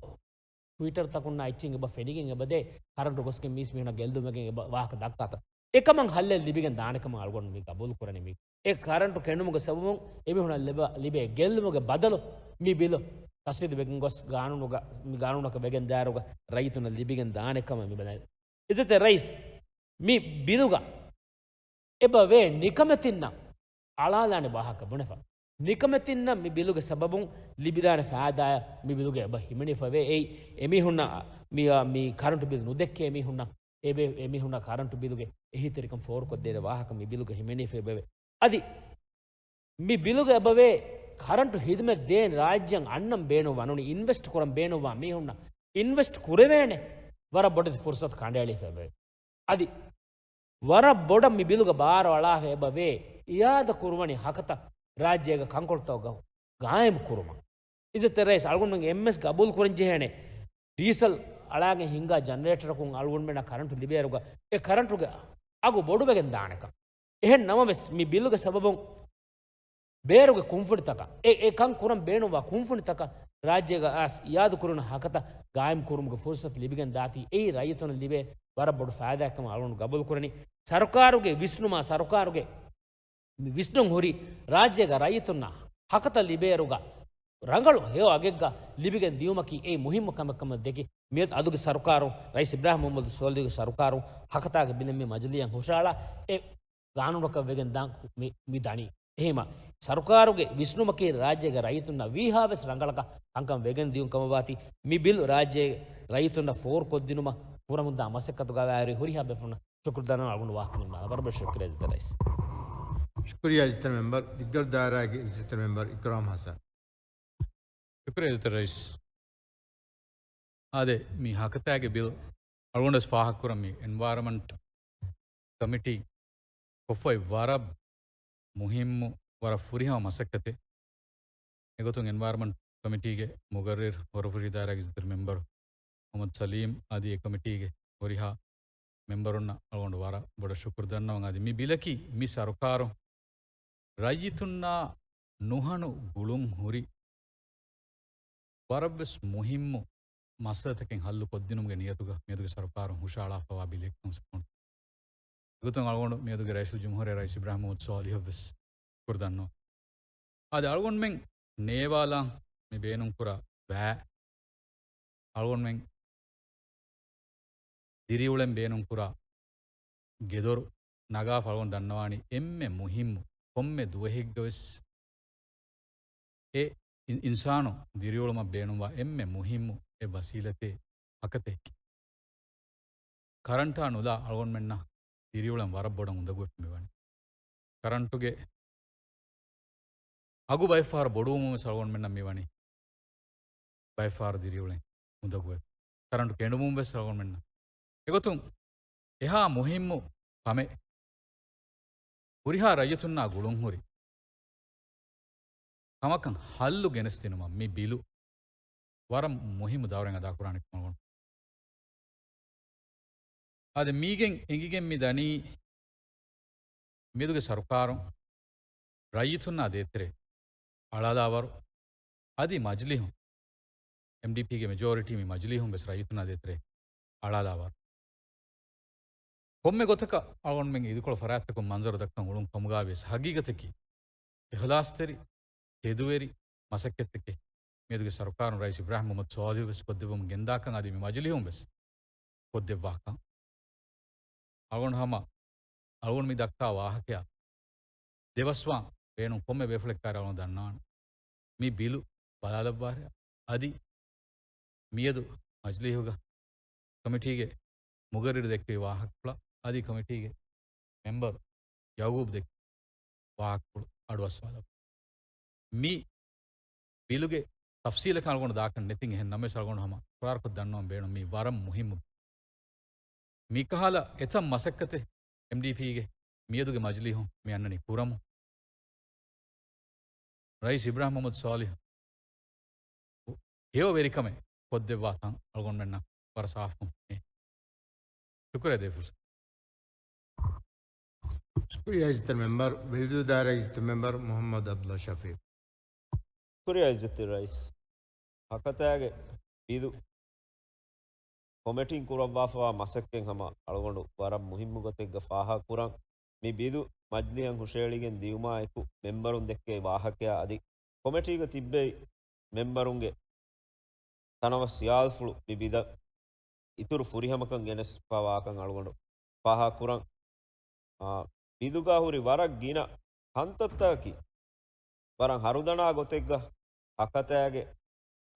ޓްވިޓަރުތަކުންނާ އެއްޗެއް އެބަ ފެނިގެން އެބަދޭ، ކަރަންޓު ގޮސްގެން މީސް މީހުންނަށް ގެއްލުމެއް ގެން އެބަ ވާހަކަ ދައްކާތަން. އެކަމަށް ހައްލެއް ލިބިގެން ދާނެކަމަށް އަޅުގަނޑު މި ގަބޫލު ކުރަނީ. މި އެ ކަރަންޓު ކެނޑުމުގެ ސަބަބުން އެމީހުންނަށް ލިބ-، ލިބޭ ގެއްލުމުގެ ބަދަލު މި ބިލު ތަސްވީދު ވެގެން ގޮސް ގާނޫނުގަ، މި ގާނޫނަކަށް ވެގެން ދާއިރުގަ ރައްޔިތުންނަށް ލިބިގެން ދާނެ ކަމަށް މި ބަލަނީ. އިއްޒަތްތެރި ރައީސް، މި ބިލުގަ އެބަ ވޭ ނިކަމެތިންނަށް އަޅާލާނެ ވާހަކަ ބުނެފަ. ނިކަމެތިންނަށް މި ބިލުގެ ސަބަބުން ލިބިދާނެ ފައިދާއަށް މި ބިލުގަ އެބަ ހިމެނިފަ ވޭ. އެއީ އެމީހުންނަށް މި، މި ކަރަންޓު ބިލް ނުދެއްކޭ އެމީހުންނަށް އެބެ-، އެމީހުންނަށް ކަރަންޓު ބިލުގެ އެހީތެރިކަން ފޯރުކޮށްދޭނެ ވާހަކަ މި ބިލުގަ ހިމެނިފަ އެބަވޭ. އަދި މި ބިލުގަ އެބަވޭ ކަރަންޓު ހިދުމަތް ދޭން ރާއްޖެއަށް އަންނަން ބޭނުންވާ ނޫނީ އިންވެސްޓް ކުރަން ބޭނުންވާ މީހުންނަށް އިންވެސްޓް ކުރެވޭނެ ވަރަށް ބޮޑެތި ފުރުސަތު ކަނޑައެޅިފަ އެބަވޭ. އަދި ވަރަށް ބޮޑަށް މި ބިލުގަ ބާރު އަޅާފަ އެބަވޭ އިއާދަ ކުރުވަނީ ހަކަތަ ރާއްޖޭގަ ކަންކޮޅުތަކުގަ ގާއިމް ކުރުމަށް. އިއްޒަތްތެރި ރައީސް، އަޅުގަނޑުމެން އެންމެސް ގަބޫލު ކުރަން ޖެހޭނެ ޑީސަލް އަޅާގެން ހިންގާ ޖަނަރޭޓަރަކުން އަޅުގަނޑުމެންނަށް ކަރަންޓު ލިބޭއިރުގަ އެ ކަރަންޓުގެ އަގު ބޮޑުވެގެން ދާނެކަން. އެހެން ނަމަވެސް، މި ބިލުގެ ސަބަބުން ބޭރުގެ ކުންފުނިތަކަށް، އެ، އެ ކަން ކުރަން ބޭނުންވާ ކުންފުނިތަކަށް ރާއްޖޭގަ އައިސް އިއާދު ކުރުނު ހަކަތަ ގާއިމް ކުރުމުގެ ފުރުސަތު ލިބިގެން ދާތީ، އެއީ ރައްޔިތުންނަށް ލިބޭ ވަރަށް ބޮޑު ފައިދާއެއް ކަމަށް އަޅުގަނޑު ގަބޫލު ކުރަނީ. ސަރުކާރުގެ ވިސްނުމާ، ސަރުކާރުގެ މި ވިސްނުން ހުރި ރާއްޖޭގަ ރައްޔިތުންނަށް ހަކަތަ ލިބޭއިރުގަ ރަނގަޅު ހެޔޮ އަގެއްގަ ލިބިގެން ދިޔުމަކީ އެއީ މުހިއްމު ކަމެއް ކަމަށް ދެކި، މިއަދު އަދުގެ ސަރުކާރުން ރައީސް އިބްރާހިމް މުހައްމަދު ސޯލިހުގެ ސަރުކާރުން ހަކަތާގެ ބިލެއް މި މަޖިލީހަށް ހުށަހަޅާ އެ ގާނޫނަކަށް ވެގެން ދާން މި، މި ދަނީ. އެހެންވީމަ، ސަރުކާރުގެ ވިސްނުމަކީ ރާއްޖޭގެ ރައްޔިތުންނަށް ވީހާވެސް ރަނގަޅަކަށް ކަންކަން ވެގެން ދިޔުން ކަމަށް ވާތީ، މި ބިލު ރާއްޖޭ ރައްޔިތުންނަށް ފޯރުކޮށްދިނުމަށް ކުރަމުންދާ މަސައްކަތުގަ ވާއިރު ހުރިހާ ބޭފުޅުންނަށް ޝުކުރު ދަންނަވަން އަޅުގަނޑު ވާހަކަ ނިންމާލަން. ވަރަށް ބޮޑަށް ޝުކުރިއްޔާ ޖަތި ރައީސް. ޝުކުރިއްޔާ ޖަތި މެމްބަރު، ދިއްގަރު ދާއިރާގެ ޖަތި މެމްބަރު އިކްރާމް ހަސަން. ޝުކުރިއްޔާ ޖަތި ރައީސް. އާދެ، މި ހަކަތާގެ ބިލް އަޅުގަނޑަށް ފާހަގަކުރަން މި އެންވަޔަރަމަންޓް ކޮމިޓީ ކޮށްފައި ވަރަށް މުހިއްމު، ވަރަށް ފުރިހަމަ މަސައްކަތެއް. އެގޮތުން އެންވަޔަރަމަންޓް ކޮމިޓީގެ މުގައްރިރު ހުރަފުށީ ދާއިރާގެ ޖަތި މެމްބަރު މުހައްމަދު ސަލީމް އަދި އެ ކޮމިޓީގެ ހުރިހާ މެމްބަރުންނަށް އަޅުގަނޑު ވަރަށް ބޮޑަށް ޝުކުރު ދަންނަވަން. އަދި މި ބިލަކީ މި ސަރުކާރު ރައްޔިތުންނާ ނުހަނު ގުޅުން ހުރި ވަރަށްވެސް މުހިއްމު މައްސަލަތަކެއް ހައްލު ކޮށްދިނުމުގެ ނިޔަތުގަ މިއަދުގެ ސަރުކާރުން ހުށަހަޅާފަވާ ބިލެއް ކަމަށް ސަކުން. އެގޮތުން އަޅުގަނޑު މިއަދުގެ ރައީސުލްޖުމްހޫރިއްޔާ ރައީސް އިބްރާހިމް މުހައްމަދު ސޯލިހަށްވެސް ކުރި ދަންނަވަން. އާދެ، އަޅުގަނޑުމެން ނޭވާލާން މި ބޭނުންކުރާ ބައި، އަޅުގަނޑުމެން ދިރިއުޅެން ބޭނުންކުރާ ގެދޮރު ނަގާފަ އަޅުގަނޑު ދަންނަވާނީ އެންމެ މުހިއްމު ކޮންމެ ދުވަހެއްގަވެސް އެ އިން-، އިންސާނު ދިރިއުޅުމަށް ބޭނުންވާ އެންމެ މުހިއްމު އެއް ވަސީލަތެއް ހަކަތައެކޭ. ކަރަންޓާ ނުލާ އަޅުގަނޑުމެންނަށް ދިރިއުޅެން ވަރަށް ބޮޑަށް އުނދަގޫވެފަ މިވަނީ. ކަރަންޓުގެ އަގު ބައެއްފަހަރު ބޮޑުވުމުން ވެސް އަޅުގަނޑުމެންނަށް މިވަނީ ބައެއްފަހަރު ދިރިއުޅެން އުނދަގޫވެ، ކަރަންޓު ކެނޑުމުން ވެސް އަޅުގަނޑުމެންނަށް. އެގޮތުން އެހާ މުހިއްމު ކަމެއް ހުރިހާ ރައްޔިތުންނާ ގުޅުންހުރި ކަމަކަށް ހައްލު ގެނެސްދިނުމަށް މި ބިލު ވަރަށް މުހިއްމު ދައުރެއް އަދާކުރާނެ ކަމަށް އަޅުގަނޑު. އާދެ، މީގެން އެނގިގެން މި ދަނީ މިއަދުގެ ސަރުކާރުން ރައްޔިތުންނާ ދޭތެރޭ އަޅާލާވަރު، އަދި މަޖިލީހުން، އެމްޑީޕީގެ މެޖޯރިޓީ މި މަޖިލީހުން ވެސް ރައްޔިތުންނާ ދޭތެރޭ އަޅާލާވަރު. ކޮންމެ ގޮތަކަށް އަޅުގަނޑުމެން އިދިކޮޅު ފަރާތްތަކުން މަންޒަރު ދައްކަން އުޅުން ކަމުގައި ވިޔަސް ހަގީގަތަކީ އިޚްލާޞްތެރި، ތެދުވެރި މަސައްކަތްތަކެއް މިއަދުގެ ސަރުކާރުން ރައީސް އިބްރާހިމް މުހައްމަދު ސޯލިހު ވެސް ކޮށްދެއްވަމުން ގެންދާކަން އަދި މި މަޖިލީހުން ވެސް ކޮށްދެއްވާކަން. އަޅުގަނޑު ހަމަ އަޅުގަނޑު މި ދައްކާ ވާހަކަޔާ ދެވަސްވާން ބޭނުން ކޮންމެ ބޭފުޅެއް ކާރި އަޅުގަނޑު ދަންނާނެ. މި ބިލު ބަލާލައްވާށޭ. އަދި މިއަދު މަޖިލީހުގަ ކޮމިޓީގެ މުގައްރިރު ދެއްކެވި ވާހަކަފުޅާ އަދި ކޮމިޓީގެ މެމްބަރު ޔައުގޫބް ދެއްކެވި ވާހަކަފުޅު އަޑުއައްސަވާލައްވާ. މި ބިލުގެ ތަފްސީލަކަށް އަޅުގަނޑު ދާކަށް ނެތިން އެހެން ނަމަވެސް އަޅުގަނޑު ހަމަ އިޤްރާރުކޮށް ދަންނަވަން ބޭނުން މީ ވަރަށް މުހިއްމު. މިކަހަލަ އެތައް މަސައްކަތެއް އެމްޑީޕީގެ މިއަދުގެ މަޖިލީހުން މި އަންނަނީ ކުރަމުން. ރައީސް އިބްރާހިމް މުހައްމަދު ސޯލިހު ހެޔޮ ވެރިކަމެއް ކޮށްދެއްވާތަން އަޅުގަނޑުމެންނަށް ވަރަށް ސާފުކޮށް ފެނޭ. ޝުކުރިއްޔާ ދޭ ފުރުސަތު. ޝުކުރިއްޔާ ޖަތި މެމްބަރު، ވެލިދޫ ދާއިރާގެ ޖަތި މެމްބަރު މުހައްމަދު އަބްދުﷲ ޝަފީޢު. ޝުކުރިއްޔާ ޖަތި ރައީސް. ހަކަތާގެ ބިލު ކޮމެޓީން ކުރައްވާފަވާ މަސައްކަތް ހަމަ އަޅުގަނޑު ވަރަށް މުހިއްމު ގޮތެއްގަ ފާހަގަކުރަން. މި ބިލު މަޖިލީހަށް ހުށައެޅިގެން ދިޔުމާއެކު މެމްބަރުން ދެއްކެވި ވާހަކަޔާ އަދި ކޮމެޓީގަ ތިއްބެވި މެމްބަރުންގެ ތަނަވަސް ހިޔާލުފުޅު މި ބިލަށް އިތުރު ފުރިހަމަކަން ގެނެސްފަވާކަން އަޅުގަނޑު ފާހަގަކުރަން. އާ، ބިލުގަ ހުރި ވަރަށް ގިނަ ކަންތައްތަކަކީ ވަރަށް ހަރުދަނާ ގޮތެއްގަ ހަކަތާގެ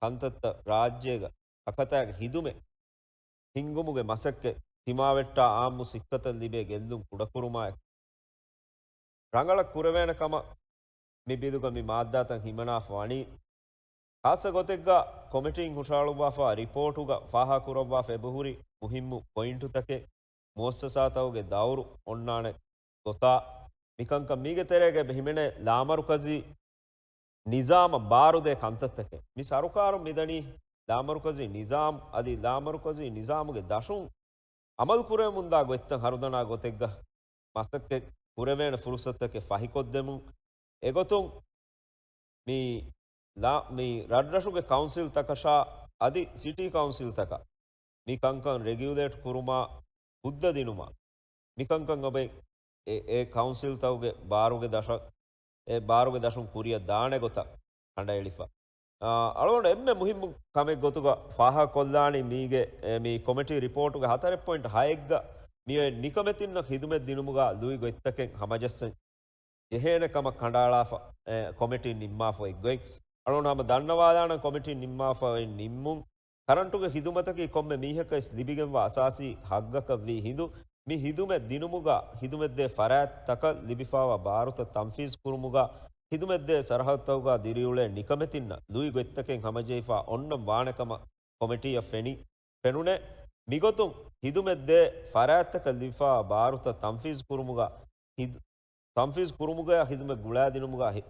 ކަންތައްތައް ރާއްޖޭގަ ހަކަތާގެ ހިދުމަތް ހިންގުމުގެ މަސައްކަތް ތިމާވެއްޓާ އާއްމު ސިއްހަތަށް ލިބޭ ގެއްލުން ކުޑަކުރުމާއެކު، ރަނގަޅަށް ކުރެވޭނެ ކަމަށް މި ބިލުގަ މި މާއްދާތައް ހިމަނާފަ ވަނީ. ޚާއްޞަ ގޮތެއްގަ ކޮމެޓީން ހުށަހަޅުއްވާފަ ރިޕޯޓުގަ ފާހަގަކުރައްވާފަ އެބަހުރި މުހިއްމު ޕޮއިންޓުތަކެއް، މުއައްސަސާތަކުގެ ދައުރު އޮންނާނެ ގޮތާ، މިކަންކަން މީގެ ތެރޭގަ އެބަ ހިމެނޭ ލާމަރުކަޒީ ނިޒާމަށް ބާރުދޭ ކަންތައްތަކެއް. މި ސަރުކާރުން މިދަނީ ލާމަރުކަޒީ ނިޒާމް އަދި ލާމަރުކަޒީ ނިޒާމުގެ ދަށުން އަމަލު ކުރެވެމުންދާ ގޮތްތައް ހަރުދަނާ ގޮތެއްގަ މަސައްކަތް ކުރެވޭނެ ފުރުސަތުތަކެއް ފަހިކޮށްދެމުން. އެގޮތުން މި ލާ-، މި ރަށްރަށުގެ ކައުންސިލްތަކަށާ އަދި ސިޓީ ކައުންސިލްތަކަށް މި ކަންކަން ރެގިއުލޭޓް ކުރުމާ ހުއްދަ ދިނުމަށް މިކަންކަން އެބަ އެ، އެ ކައުންސިލްތަކުގެ ބާރުގެ ދަށަށް، އެ ބާރުގެ ދަށުން ކުރިއަށް ދާނެ ގޮތަށް ކަނޑައެޅިފަ. އާ، އަޅުގަނޑު އެންމެ މުހިއްމު ކަމެއް ގޮތުގަ ފާހަގަކޮށްލާނީ މީގެ، އެ، މި ކޮމިޓީ ރިޕޯޓުގެ ހަތަރެއް ޕޮއިންޓް ހައެއްގަ މިއޮތް ނިކަމެތިންނަށް ޚިދުމަތް ދިނުމުގަ ލުއި ގޮތްތަކެއް ހަމަޖައްސަން ޖެހޭނެ ކަމަށް ކަނޑައަޅާފަ، އެ، ކޮމިޓީން ނިންމާފަ އޮތްގޮތް. އަޅުގަނޑު ހަމަ ދަންނަވާލާނަން ކޮމިޓީން ނިންމާފަ އޮތް ނިންމުން ކަރަންޓުގެ ޚިދުމަތަކީ ކޮންމެ މީހަކަށް ވެސް ލިބިގެންވާ އަސާސީ ހައްގަކަށް ވީ ހިނދު، މި ޚިދުމަތް ދިނުމުގަ ޚިދުމަތްދޭ ފަރާތްތަކަށް ލިބިފާވާ ބާރުތައް ތަންފީޒު ކުރުމުގަ ޚިދުމަތްދޭ ސަރަހައްދުތަކުގަ ދިރިއުޅޭ ނިކަމެތިންނަށް ލުއި ގޮތްތަކެއް ހަމަޖެހިފަ އޮންނަން ވާނެ ކަމަށް ކޮމިޓީއަށް ފެނި، ފެނުނޭ. މިގޮތުން ޚިދުމަތްދޭ ފަރާތްތަކަށް ލިބިފާވާ ބާރުތައް ތަންފީޒު ކުރުމުގަ ޚިދު-، ތަންފީޒު ކުރުމުގައި ޚިދުމަތް ގުޅާދިނުމުގަ ހި-،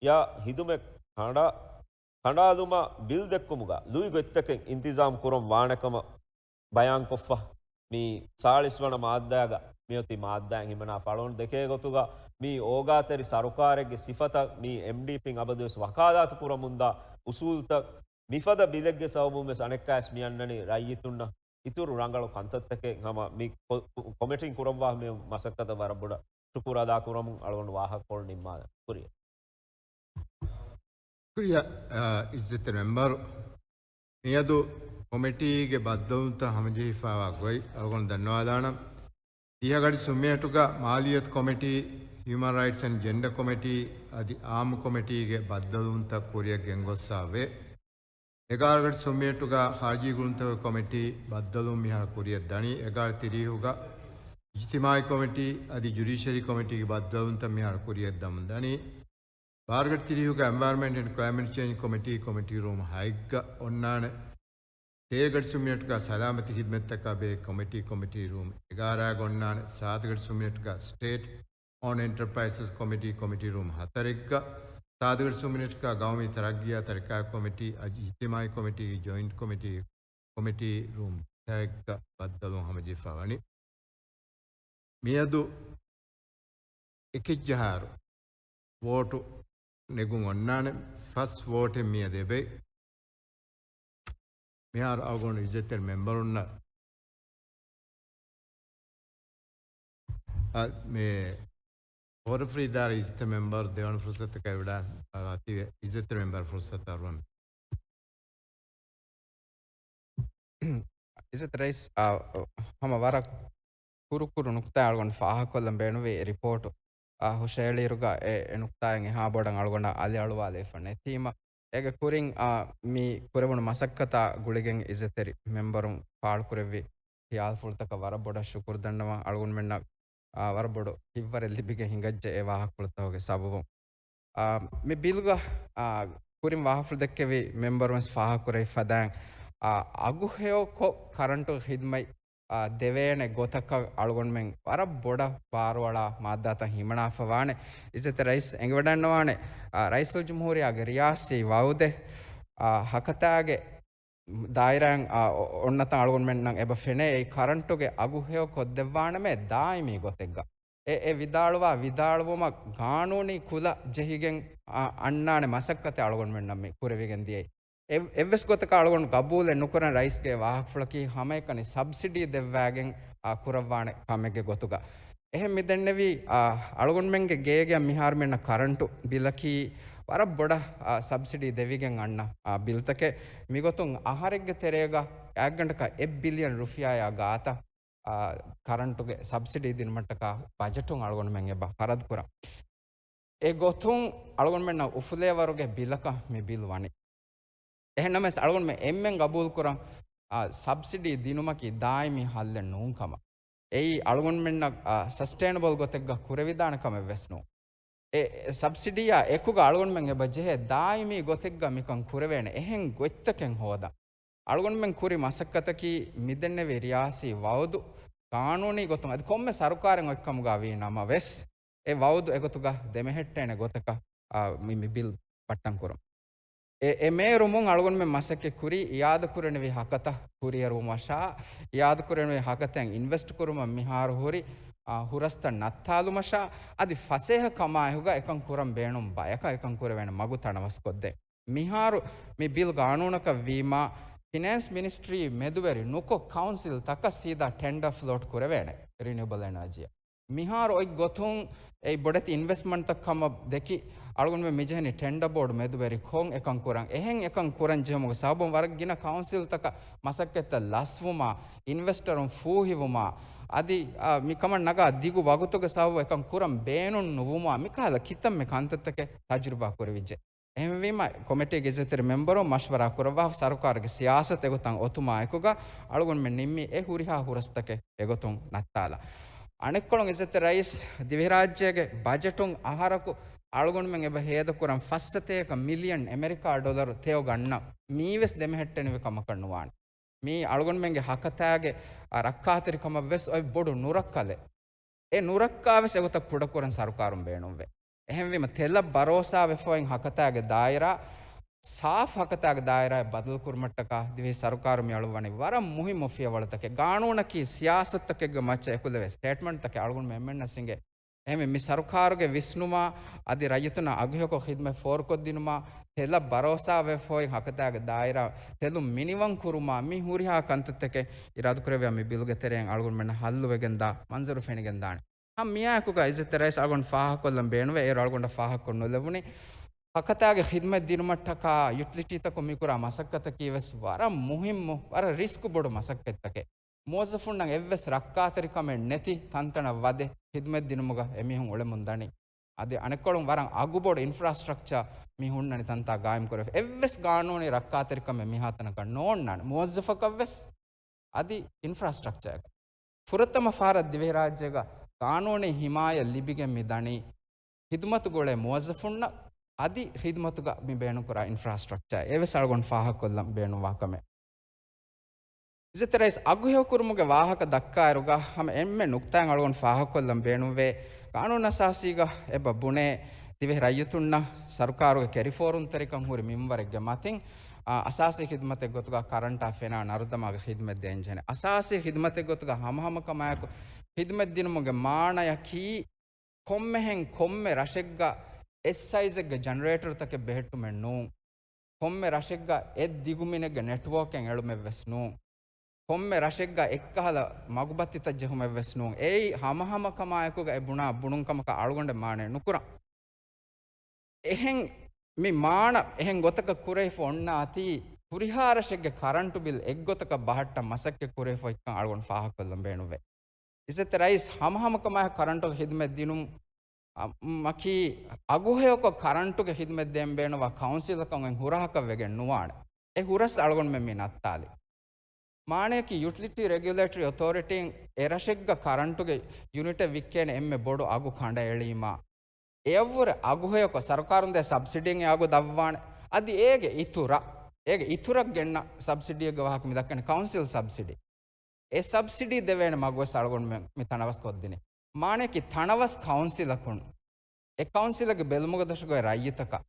ޔާ ޚިދުމަތް ކަނޑަ-، ކަނޑާލުމަށް ބިލް ދެއްކުމުގަ ލުއި ގޮތްތަކެއް އިންތިޒާމް ކުރަން ވާނެ ކަމަށް ބަޔާންކޮށްފަ. މި ސާޅީސް ވަނަ މާއްދާގަ މިއޮތީ މާއްދާއިން ހިމަނާފަ އަޅުގަނޑު ދެކޭ ގޮތުގަ މި އޯގާތެރި ސަރުކާރެއްގެ ސިފަތައް މި އެމްޑީޕީން އަބަދުވެސް ވަކާލާތު ކުރަމުންދާ އުސޫލުތައް މިފަދަ ބިލެއްގެ ސަބަބުން ވެސް އަނެއްކާވެސް މި އަންނަނީ ރައްޔިތުންނަށް އިތުރު ރަނގަޅު ކަންތައްތަކެއް ހަމަ މި ކޮ-، ކޮމިޓީން ކުރައްވާ މި މަސައްކަތަށް ވަރަށް ބޮޑަށް ޝުކުރު އަދާ ކުރަމުން އަޅުގަނޑު ވާހަކަކޮޅު ނިންމާލަން. ކުރިއަށް. ކުރިއަށް، އާ، އިއްޒަތްތެރި މެމްބަރު. މިއަދު ކޮމިޓީގެ ބައްދަލުވުންތައް ހަމަޖެހިފާވާ ގޮތް އަޅުގަނޑު ދަންނަވާލާނަން. ތިހަ ގަޑި ސުންމިނެޓުގަ މާލިއްޔަތު ކޮމިޓީ، ހިއުމަން ރައިޓްސް އެންޑް ޖެންޑަ ކޮމިޓީ އަދި އާއްމު ކޮމިޓީގެ ބައްދަލުވުންތައް ކުރިއަށް ގެންގޮއްސާވޭ. އެގާރަ ގަޑި ސުންމިނެޓުގަ ޚާރިޖީ ގުޅުންތަކުގެ ކޮމިޓީ ބައްދަލުވުން މިހާރު ކުރިއަށް ދަނީ. އެގާރަ ތިރީހުގަ އިޖްތިމާޢީ ކޮމިޓީ އަދި ޖުޑިޝަރީ ކޮމިޓީގެ ބައްދަލުވުންތައް މިހާރު ކުރިއަށް ދަމުން ދަނީ. ބާރަ ގަޑި ތިރީހުގަ އެންވަޔަރމަންޓް އެންޑް ކްލައިމެޓް ޗޭންޖް ކޮމިޓީ، ކޮމިޓީ ރޫމް ހައެއްގަ އޮންނާނެ. ތޭރަ ގަޑި ސުންމިނެޓުގަ ސަލާމަތީ ޚިދުމަތްތަކާ ބެހޭ ކޮމިޓީ، ކޮމިޓީ ރޫމް އެގާރައިގަ އޮންނާނެ. ސާދަ ގަޑި ސުންމިނެޓުގަ ސްޓޭޓް އޯންޑް އެންޓަރޕްރައިސަސް ކޮމިޓީ، ކޮމިޓީ ރޫމް ހަތަރެއްގަ، ސާދަ ގަޑި ސުންމިނެޓުގަ ގައުމީ ތަރައްގީއާ ތަރިކާ ކޮމިޓީ އަދި އިޖްތިމާޢީ ކޮމިޓީގެ ޖޮއިންޓް ކޮމިޓީ، ކޮމިޓީ ރޫމް ހައެއްގަ ބައްދަލުވުން ހަމަޖެހިފަ ވަނީ. މިއަދު އެކެއްޖަހާއިރު ވޯޓު ނެގުން އޮންނާނެ. ފަސް ވޯޓެއް މިއަދު އެބައި. މިހާރު އަޅުގަނޑު އިއްޒަތްތެރި މެމްބަރުންނަށް، އަ، މި ހޯރަފުރި އިދާރާ އިއްޒަތްތެރި މެމްބަރު ދެވަނަ ފުރުސަތަކަށް ވެޑާ އަތިވެ އިއްޒަތްތެރި މެމްބަރު ފުރުސަތަށް އަރުވަން. އިއްޒަތް ރައީސް، އާ، ހަމަ ވަރަށް ކުރު ކުރު ނުކުތާ އަޅުގަނޑު ފާހަގަކޮށްލަން ބޭނުންވި ރިޕޯޓު، އާ، ހުށައެޅިއިރުގަ އެ، އެ ނުކުތާއިން އެހާ ބޮޑަށް އަޅުގަނޑަށް އަލިއަޅުވާލައިފަ ނެތީމަ، އޭގެ ކުރިން، އާ، މި ކުރެވުނު މަސައްކަތާ ގުޅިގެން އިއްޒަތްތެރި މެމްބަރުން ފާޅުކުރެއްވި ޚިޔާލުފުޅުތަކަށް ވަރަށް ބޮޑަށް ޝުކުރު ދަންނަވަން. އަޅުގަނޑުމެންނަށް، އާ، ވަރަށް ބޮޑު ހިތްވަރެއް ލިބިގެން ހިނގައްޖެ އެ ވާހަކަފުޅުތަކުގެ ސަބަބުން. އާ، މި ބިލްގަ، އާ، ކުރިން ވާހަކަފުޅު ދެއްކެވި މެމްބަރުން ވެސް ފާހަގަކުރެވި ފަދައިން، އާ، އަގުހެޔޮކޮށް ކަރަންޓު ޚިދުމަތް، އާ، ދެވޭނެ ގޮތަކަށް އަޅުގަނޑުމެން ވަރަށް ބޮޑަށް ބާރުއަޅާ މާއްދާތައް ހިމަނާފަ ވާނެ. އިއްޒަތް ރައީސް އެނގިވަޑަންނަވާނެ، އާ، ރައީސުލްޖުމްހޫރިއްޔާގެ ރިޔާސީ ވައުދެއް، އާ، ހަކަތާގެ ދާއިރާއިން، އާ، އޮ-، އޮންނަތަން އަޅުގަނޑުމެންނަށް އެބަ ފެނޭ، އެއީ ކަރަންޓުގެ އަގު ހެޔޮ ކޮށްދެއްވާނަމޭ ދާއިމީ ގޮތެއްގަ. އެ، އެ ވިދާޅުވާ ވިދާޅުވުމަށް ގާނޫނީ ކުލަ ޖެހިގެން، އާ، އަންނާނެ މަސައްކަތެއް އަޅުގަނޑުމެންނަށް މި ކުރެވިގެން ދިޔައީ. އެ-، އެއްވެސް ގޮތަކަށް އަޅުގަނޑު ގަބޫލެއް ނުކުރަން ރައީސްގެ ވާހަކަފުޅަކީ ހަމައެކަނި ސަބްސިޑީ ދެއްވާގެން، އާ، ކުރައްވާނެ ކަމެއްގެ ގޮތުގަ. އެހެން މި ދެންނެވީ، އާ، އަޅުގަނޑުމެންގެ ގޭގެ މިހާރު މިއަންނަ ކަރަންޓު ބިލަކީ ވަރަށް ބޮޑަށް، އާ، ސަބްސިޑީ ދެވިގެން އަންނަ، އާ، ބިލްތަކެއް. މިގޮތުން އަހަރެއްގެ ތެރޭގަ ގާތްގަނޑަކަށް އެއް ބިލިއަން ރުފިޔާއާ ގާތަށް، އާ، ކަރަންޓުގެ ސަބްސިޑީ ދިނުމަށްޓަކާ ބަޖެޓުން އަޅުގަނޑުމެން އެބަ ޚަރަދު ކުރަން. އެ ގޮތުން އަޅުގަނޑުމެންނަށް އުފުލޭވަރުގެ ބިލަކަށް މި ބިލް ވަނީ. އެހެންނަމަވެސް އަޅުގަނޑުމެން އެންމެން ގަބޫލުކުރަން، އާ، ސަބްސިޑީ ދިނުމަކީ ދާއިމީ ހައްލެއް ނޫން ކަމަށް. އެއީ އަޅުގަނޑުމެންނަށް، އާ، ސަސްޓެއިނަބަލް ގޮތެއްގަ ކުރެވިދާނެ ކަމެއް ވެސް ނޫން. އެ، އެ ސަބްސިޑީއާ އެކުގަ އަޅުގަނޑުމެން އެބަ ޖެހޭ ދާއިމީ ގޮތެއްގަ މިކަން ކުރެވޭނެ އެހެން ގޮތްތަކެއް ހޯދަން. އަޅުގަނޑުމެން ކުރި މަސައްކަތަކީ މިދެންނެވި ރިޔާސީ ވައުދު ގާނޫނީ ގޮތުން އަދި ކޮންމެ ސަރުކާރެއް އޮތްކަމުގަ ވީ ނަމަވެސް، އެ ވައުދު އެގޮތުގަ ދެމެހެއްޓޭނެ ގޮތަކަށް، އާ، މި، މި ބިލް ބައްޓަން ކުރުން. އެ، އެ މޭރުމުން އަޅުގަނޑުމެން މަސައްކަތް ކުރީ އިއާދަކުރެވެނިވި ހަކަތަ ކުރިއެރުވުމަށާ، އިއާދަކުރެވެނިވި ހަކަތައިން އިންވެސްޓް ކުރުމަށް މިހާރު ހުރި، އާ، ހުރަސްތައް ނައްތާލުމަށާ، އަދި ފަސޭހަ ކަމާއެކުގަ އެކަން ކުރަން ބޭނުން ބަޔަކަށް އެކަން ކުރެވޭނެ މަގު ތަނަވަސްކޮށްދޭން. މިހާރު މި ބިލް ގާނޫނަކަށް ވީމާ، ފިނޭންސް މިނިސްޓްރީ މެދުވެރި ނުކޮށް ކައުންސިލް ތަކަށް ސީދާ ޓެންޑަރ ފްލޯޓް ކުރެވޭނެ ރިނިއުބަލް އެނާޖީއަށް. މިހާރު އޮތް ގޮތުން އެ ބޮޑެތި އިންވެސްޓްމަންޓްތައް ކަމަށް ދެކި، އަޅުގަނޑުމެން މިޖެހެނީ ޓެންޑަ ބޯޑް މެދުވެރިކޮށް އެކަން ކުރަން. އެހެން އެކަން ކުރަން ޖެހުމުގެ ސަބަބުން ވަރަށް ގިނަ ކައުންސިލްތަކަށް މަސައްކަތްތައް ލަސްވުމާ، އިންވެސްޓަރުން ފޫހިވުމާ، އަދި، އާ، މި ކަމަށް ނަގާ ދިގު ވަގުތުގެ ސަބަބު އެކަން ކުރަން ބޭނުން ނުވުމާ، މިކަހަލަ ކިތަންމެ ކަންތައްތަކެއް ތަޖުރިބާ ކުރެވިއްޖެ. އެހެންވީމަ، ކޮމިޓީގެ އިއްޒަތްތެރި މެމްބަރުން މަޝްވަރާ ކުރައްވާ ސަރުކާރުގެ ސިޔާސަތު އެގޮތަށް އޮތުމާ އެކުގަ އަޅުގަނޑުމެން ނިންމީ އެ ހުރިހާ ހުރަސްތަކެއް އެގޮތުން ނައްތާލަ. އަނެއްކޮޅުން އިއްޒަތްތެރި ރައީސް، ދިވެހިރާއްޖޭގެ ބަޖެޓުން އަހަރަކު އަޅުގަނޑުމެން އެބަ ހޭދަކުރަން ފައްސަތޭކަ މިލިއަން އެމެރިކާ ޑޮލަރު ތެޔޮ ގަންނަ މީވެސް ދެމެހެއްޓެނިވި ކަމަކަށް ނުވާނެ. މީ އަޅުގަނޑުމެންގެ ހަކަތާގެ، އަ، ރައްކާތެރިކަމަށް ވެސް އޮތް ބޮޑު ނުރައްކަލެއް. އެ ނުރައްކާވެސް އެގޮތަށް ކުޑަކުރަން ސަރުކާރުން ބޭނުންވޭ. އެހެންވީމަ، ތެލަށް ބަރޯސާވެފައި ހަކަތާގެ ދާއިރާ، ސާފު ހަކަތާގެ ދާއިރާއަށް ބަދަލުކުރުމަށްޓަކާ ދިވެހި ސަރުކާރު މި އަޅުއްވަނީ ވަރަށް މުހިއްމު ފިޔަވަޅުތަކެއް. ގާނޫނަކީ ސިޔާސަތުތަކެއްގެ މައްޗަށް އެކުލެވޭ ސްޓޭޓްމަންޓްތަކެއް އަޅުގަނޑުމެން އެންމެންނަށް އިނގޭ. އެހެންވެ، މި ސަރުކާރުގެ ވިސްނުމާ އަދި ރައްޔިތުންނަށް އަގުހެޔޮކޮށް ޚިދްމަތް ފޯރުކޮށްދިނުމާ، ތެލަށް ބަރޯސާވެފައި ހަކަތާގެ ދާއިރާ، ތެލުން މިނިވަންކުރުމާ، މި ހުރިހާ ކަންތައްތަކެއް އިރާދަކުރެއްވިޔާ މި ބިލުގެ ތެރެއިން އަޅުގަނޑުމެންނަށް ހައްލުވެގެންދާ މަންޒަރު ފެނިގެންދާނެ. ހަމަ މިއާއެކުގަ އިއްޒަތްތެރި ރައީސް އަޅުގަނޑު ފާހަގަކޮށްލަން ބޭނުންވޭ. އޭރު އަޅުގަނޑަށް ފާހަގަކޮށް ނުލެވުނީ. ހަކަތާގެ ޚިދްމަތް ދިނުމަށްޓަކާ ޔުޓިލިޓީތަކުން މިކުރާ މަސައްކަތަކީ ވެސް ވަރަށް މުހިއްމު، ވަރަށް ރިސްކު ބޮޑު މަސައްކަތްތަކެއް. މުވައްޒަފުންނަށް އެއްވެސް ރައްކާތެރިކަމެއް ނެތި ތަންތަނަށް ވަދެ ޚިދުމަތް ދިނުމުގަ އެމީހުން އުޅެމުން ދަނީ. އަދި އަނެއްކޮޅުން ވަރަށް އަގުބޮޑު އިންފްރާސްޓްރަކްޗާ މި ހުންނަނީ ތަންތާ ގާއިމްކުރެވި. އެއްވެސް ގާނޫނީ ރައްކާތެރިކަމެއް މިހާތަނަކަށް ނޯންނާނެ. މުވައްޒަފަކަށްވެސް އަދި އިންފްރާސްޓްރަކްޗާއަކަށް. ފުރަތަމަ ފަހަރަށް ދިވެހިރާއްޖޭގަ ގާނޫނީ ހިމާޔަތް ލިބިގެން މި ދަނީ ޚިދުމަތުގަ އުޅޭ މުވައްޒަފުންނަށް އަދި ޚިދުމަތުގަ މި ބޭނުންކުރާ އިންފްރާސްޓްރަކްޗާ. އެވެސް އަޅުގަނޑު ފާހަގަކޮށްލަން ބޭނުންވާ ކަމެއް. އިއްޒަތްތެރި ރައީސް އަގުހެޔޮކުރުމުގެ ވާހަކަ ދައްކާއިރުގަ ހަމަ އެންމެ ނުކްތާއެއް އަޅުގަނޑު ފާހަގަކޮށްލަން ބޭނުންވޭ. ގާނޫނު އަސާސީގަ އެބަ ބުނޭ ދިވެހި ރައްޔިތުންނަށް ސަރުކާރުގެ ކެރިފޯރުންތެރިކަން ހުރި މިންވަރެއްގެ މަތިން، އާ، އަސާސީ ޚިދުމަތެއް ގޮތުގަ ކަރަންޓާ ފެނާ ނަރުދަމާގެ ޚިދުމަތް ދޭންޖެހޭނެ. އަސާސީ ޚިދުމަތެއް ގޮތުގަ ހަމަހަމަކަމާއެކު ޚިދުމަތް ދިނުމުގެ މާނަޔަކީ ކޮންމެހެން ކޮންމެ ރަށެއްގަ އެއް ސައިޒެއްގެ ޖަނަރޭޓަރުތަކެއް ބެހެއްޓުމެއް ނޫން. ކޮންމެ ރަށެއްގަ އެއް ދިގުމިނެއްގެ ނެޓްވޯކެއް އެޅުމެއްވެސް ނޫން. ކޮންމެ ރަށެއްގަ އެއްކަހަލަ މަގުބައްތިތައް ޖެހުމެއްވެސް ނޫން. އެއީ ހަމަހަމަކަމާއެކުގަ އެ ބުނާ ބުނުންކަމަކަށް އަޅުގަނޑެއް މާނައެއް ނުކުރަން. އެހެން މި މާނަ އެހެން ގޮތަކަށް ކުރެވިފަ އޮންނާތީ، ހުރިހާ ރަށެއްގެ ކަރަންޓު ބިލް އެއްގޮތަކަށް ބަހައްޓަން މަސައްކަތް ކުރެވިފައިކަން އަޅުގަނޑު ފާހަގަކޮށްލަން ބޭނުންވޭ. އިއްޒަތްތެރި ރައީސް ހަމަހަމަކަމާއެކު ކަރަންޓުގެ ޚިދުމަތް ދިނުމަކީ އަގުހެޔޮކޮށް ކަރަންޓުގެ ޚިދުމަތް ދޭން ބޭނުންވާ ކައުންސިލަކަށް އޮތް ހުރަހަކަށް ވެގެން ނުވާނެ. އެ ހުރަސް އަޅުގަނޑުމެން މި ނައްތާލީ. މާނަޔަކީ ޔުޓިލިޓީ ރެގިއުލޭޓަރީ އޮތޯރިޓީން އެ ރަށެއްގަ ކަރަންޓުގެ ޔުނިޓެއް ވިއްކޭނެ އެންމެ ބޮޑު އަގު ކަނޑައެޅީމާ، އެއަށްވުރެ އަގުހެޔޮކޮށް ސަރުކާރުން ދޭ ސަބްސިޑީން އެ އަގު ދަށްވާނެ. އަދި އޭގެ އިތުރަށް، އޭގެ އިތުރަށް ގެންނަ ސަބްސިޑީއެއްގެ ވާހަކަ މި ދައްކަނީ ކައުންސިލް ސަބްސިޑީ. އެ ސަބްސިޑީ ދެވޭނެ މަގުވެސް އަޅުގަނޑުމެން މި ތަނަވަސް ކޮށްދިނީ. މާނަޔަކީ ތަނަވަސް ކައުންސިލަކުން، އެ ކައުންސިލަކުގެ ބެލުމުގެ ދޮށުގައި ރައްޔިތަކަށް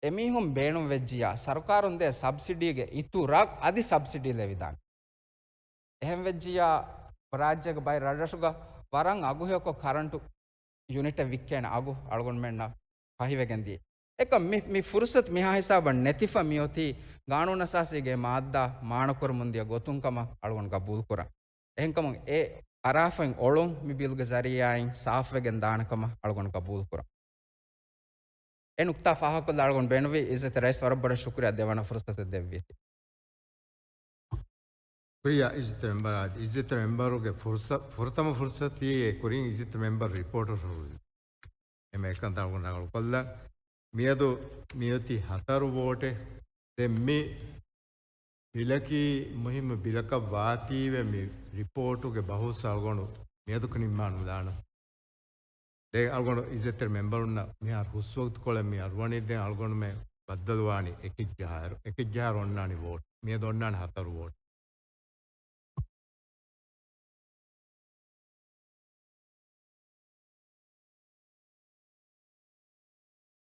އެމީހުން ބޭނުންވެއްޖިޔާ، ސަރުކާރުން ދޭ ސަބްސިޑީގެ އިތުރަށް އަދި ސަބްސިޑީ ލެވިދާނެ. އެހެން ވެއްޖިޔާ، ރާއްޖޭގެ ބައެއް ރަށްރަށުގަ ވަރަށް އަގުހެޔޮކޮށް ކަރަންޓު ޔުނިޓެއް ވިއްކޭނެ އަގު އަޅުގަނޑުމެންނަށް ފަހިވެގެންދިޔަ. އެކަމް މި، މި ފުރުސަތު މިހާ ހިސާބަށް ނެތިފަ މިއޮތީ ގާނޫނުއަސާސީގެ މާއްދާ މާނަކުރަމުންދިޔަ ގޮތުން ކަމަށް އަޅުގަނޑު ގަބޫލުކުރަން. އެހެންކަމުން އެ އަރާފައިން އޮޅުން މި ބިލުގެ ޒަރީއާއިން ސާފުވެގެން ދާނެ ކަމަށް އަޅުގަނޑު ގަބޫލުކުރަން. އެ ނުކްތާ ފާހަގަކޮށްލާ އަޅުގަނޑު ބޭނުންވީ އިއްޒަތްތެރި ރައީސް ވަރަށް ބޮޑަށް ޝުކުރިއްޔާ ދެވަނަ ފުރުސަތެއް ދެއްވީތީ. ޝުކުރިއްޔާ އިއްޒަތްތެރި މެމްބަރާ، އިއްޒަތްތެރި މެމްބަރުގެ ފުރުސަ-، ފުރަތަމަ ފުރުސަތީ އެ ކުރިން އިއްޒަތްތެރި މެމްބަރު ރިޕޯޓަރު ހުރި. އެމެ އެކަންތައް ރަނގަޅުކޮށްލަން. މިއަދު މިއޮތީ ހަތަރު ވޯޓެއް. ދެން މި ބިލަކީ މުހިއްމު ބިލަކަށް ވާތީވެ މި ރިޕޯޓުގެ ބަހުސް އަޅުގަނޑު މިއަދު ނިންމާނުލާނަން. ދެން އަޅުގަނޑު އިއްޒަތްތެރި މެމްބަރުންނަށް މިހާރު ހުސްވަގުތުކޮޅެއް މި އަރުވަނީ ދެން އަޅުގަނޑުމެ ބައްދަލުވާނީ އެކެއްޖަހާއިރު، އެކެއްޖަހާއިރު އޮންނާނީ ވޯޓް. މިއަދު އޮންނާނީ ހަތަރު ވޯޓް.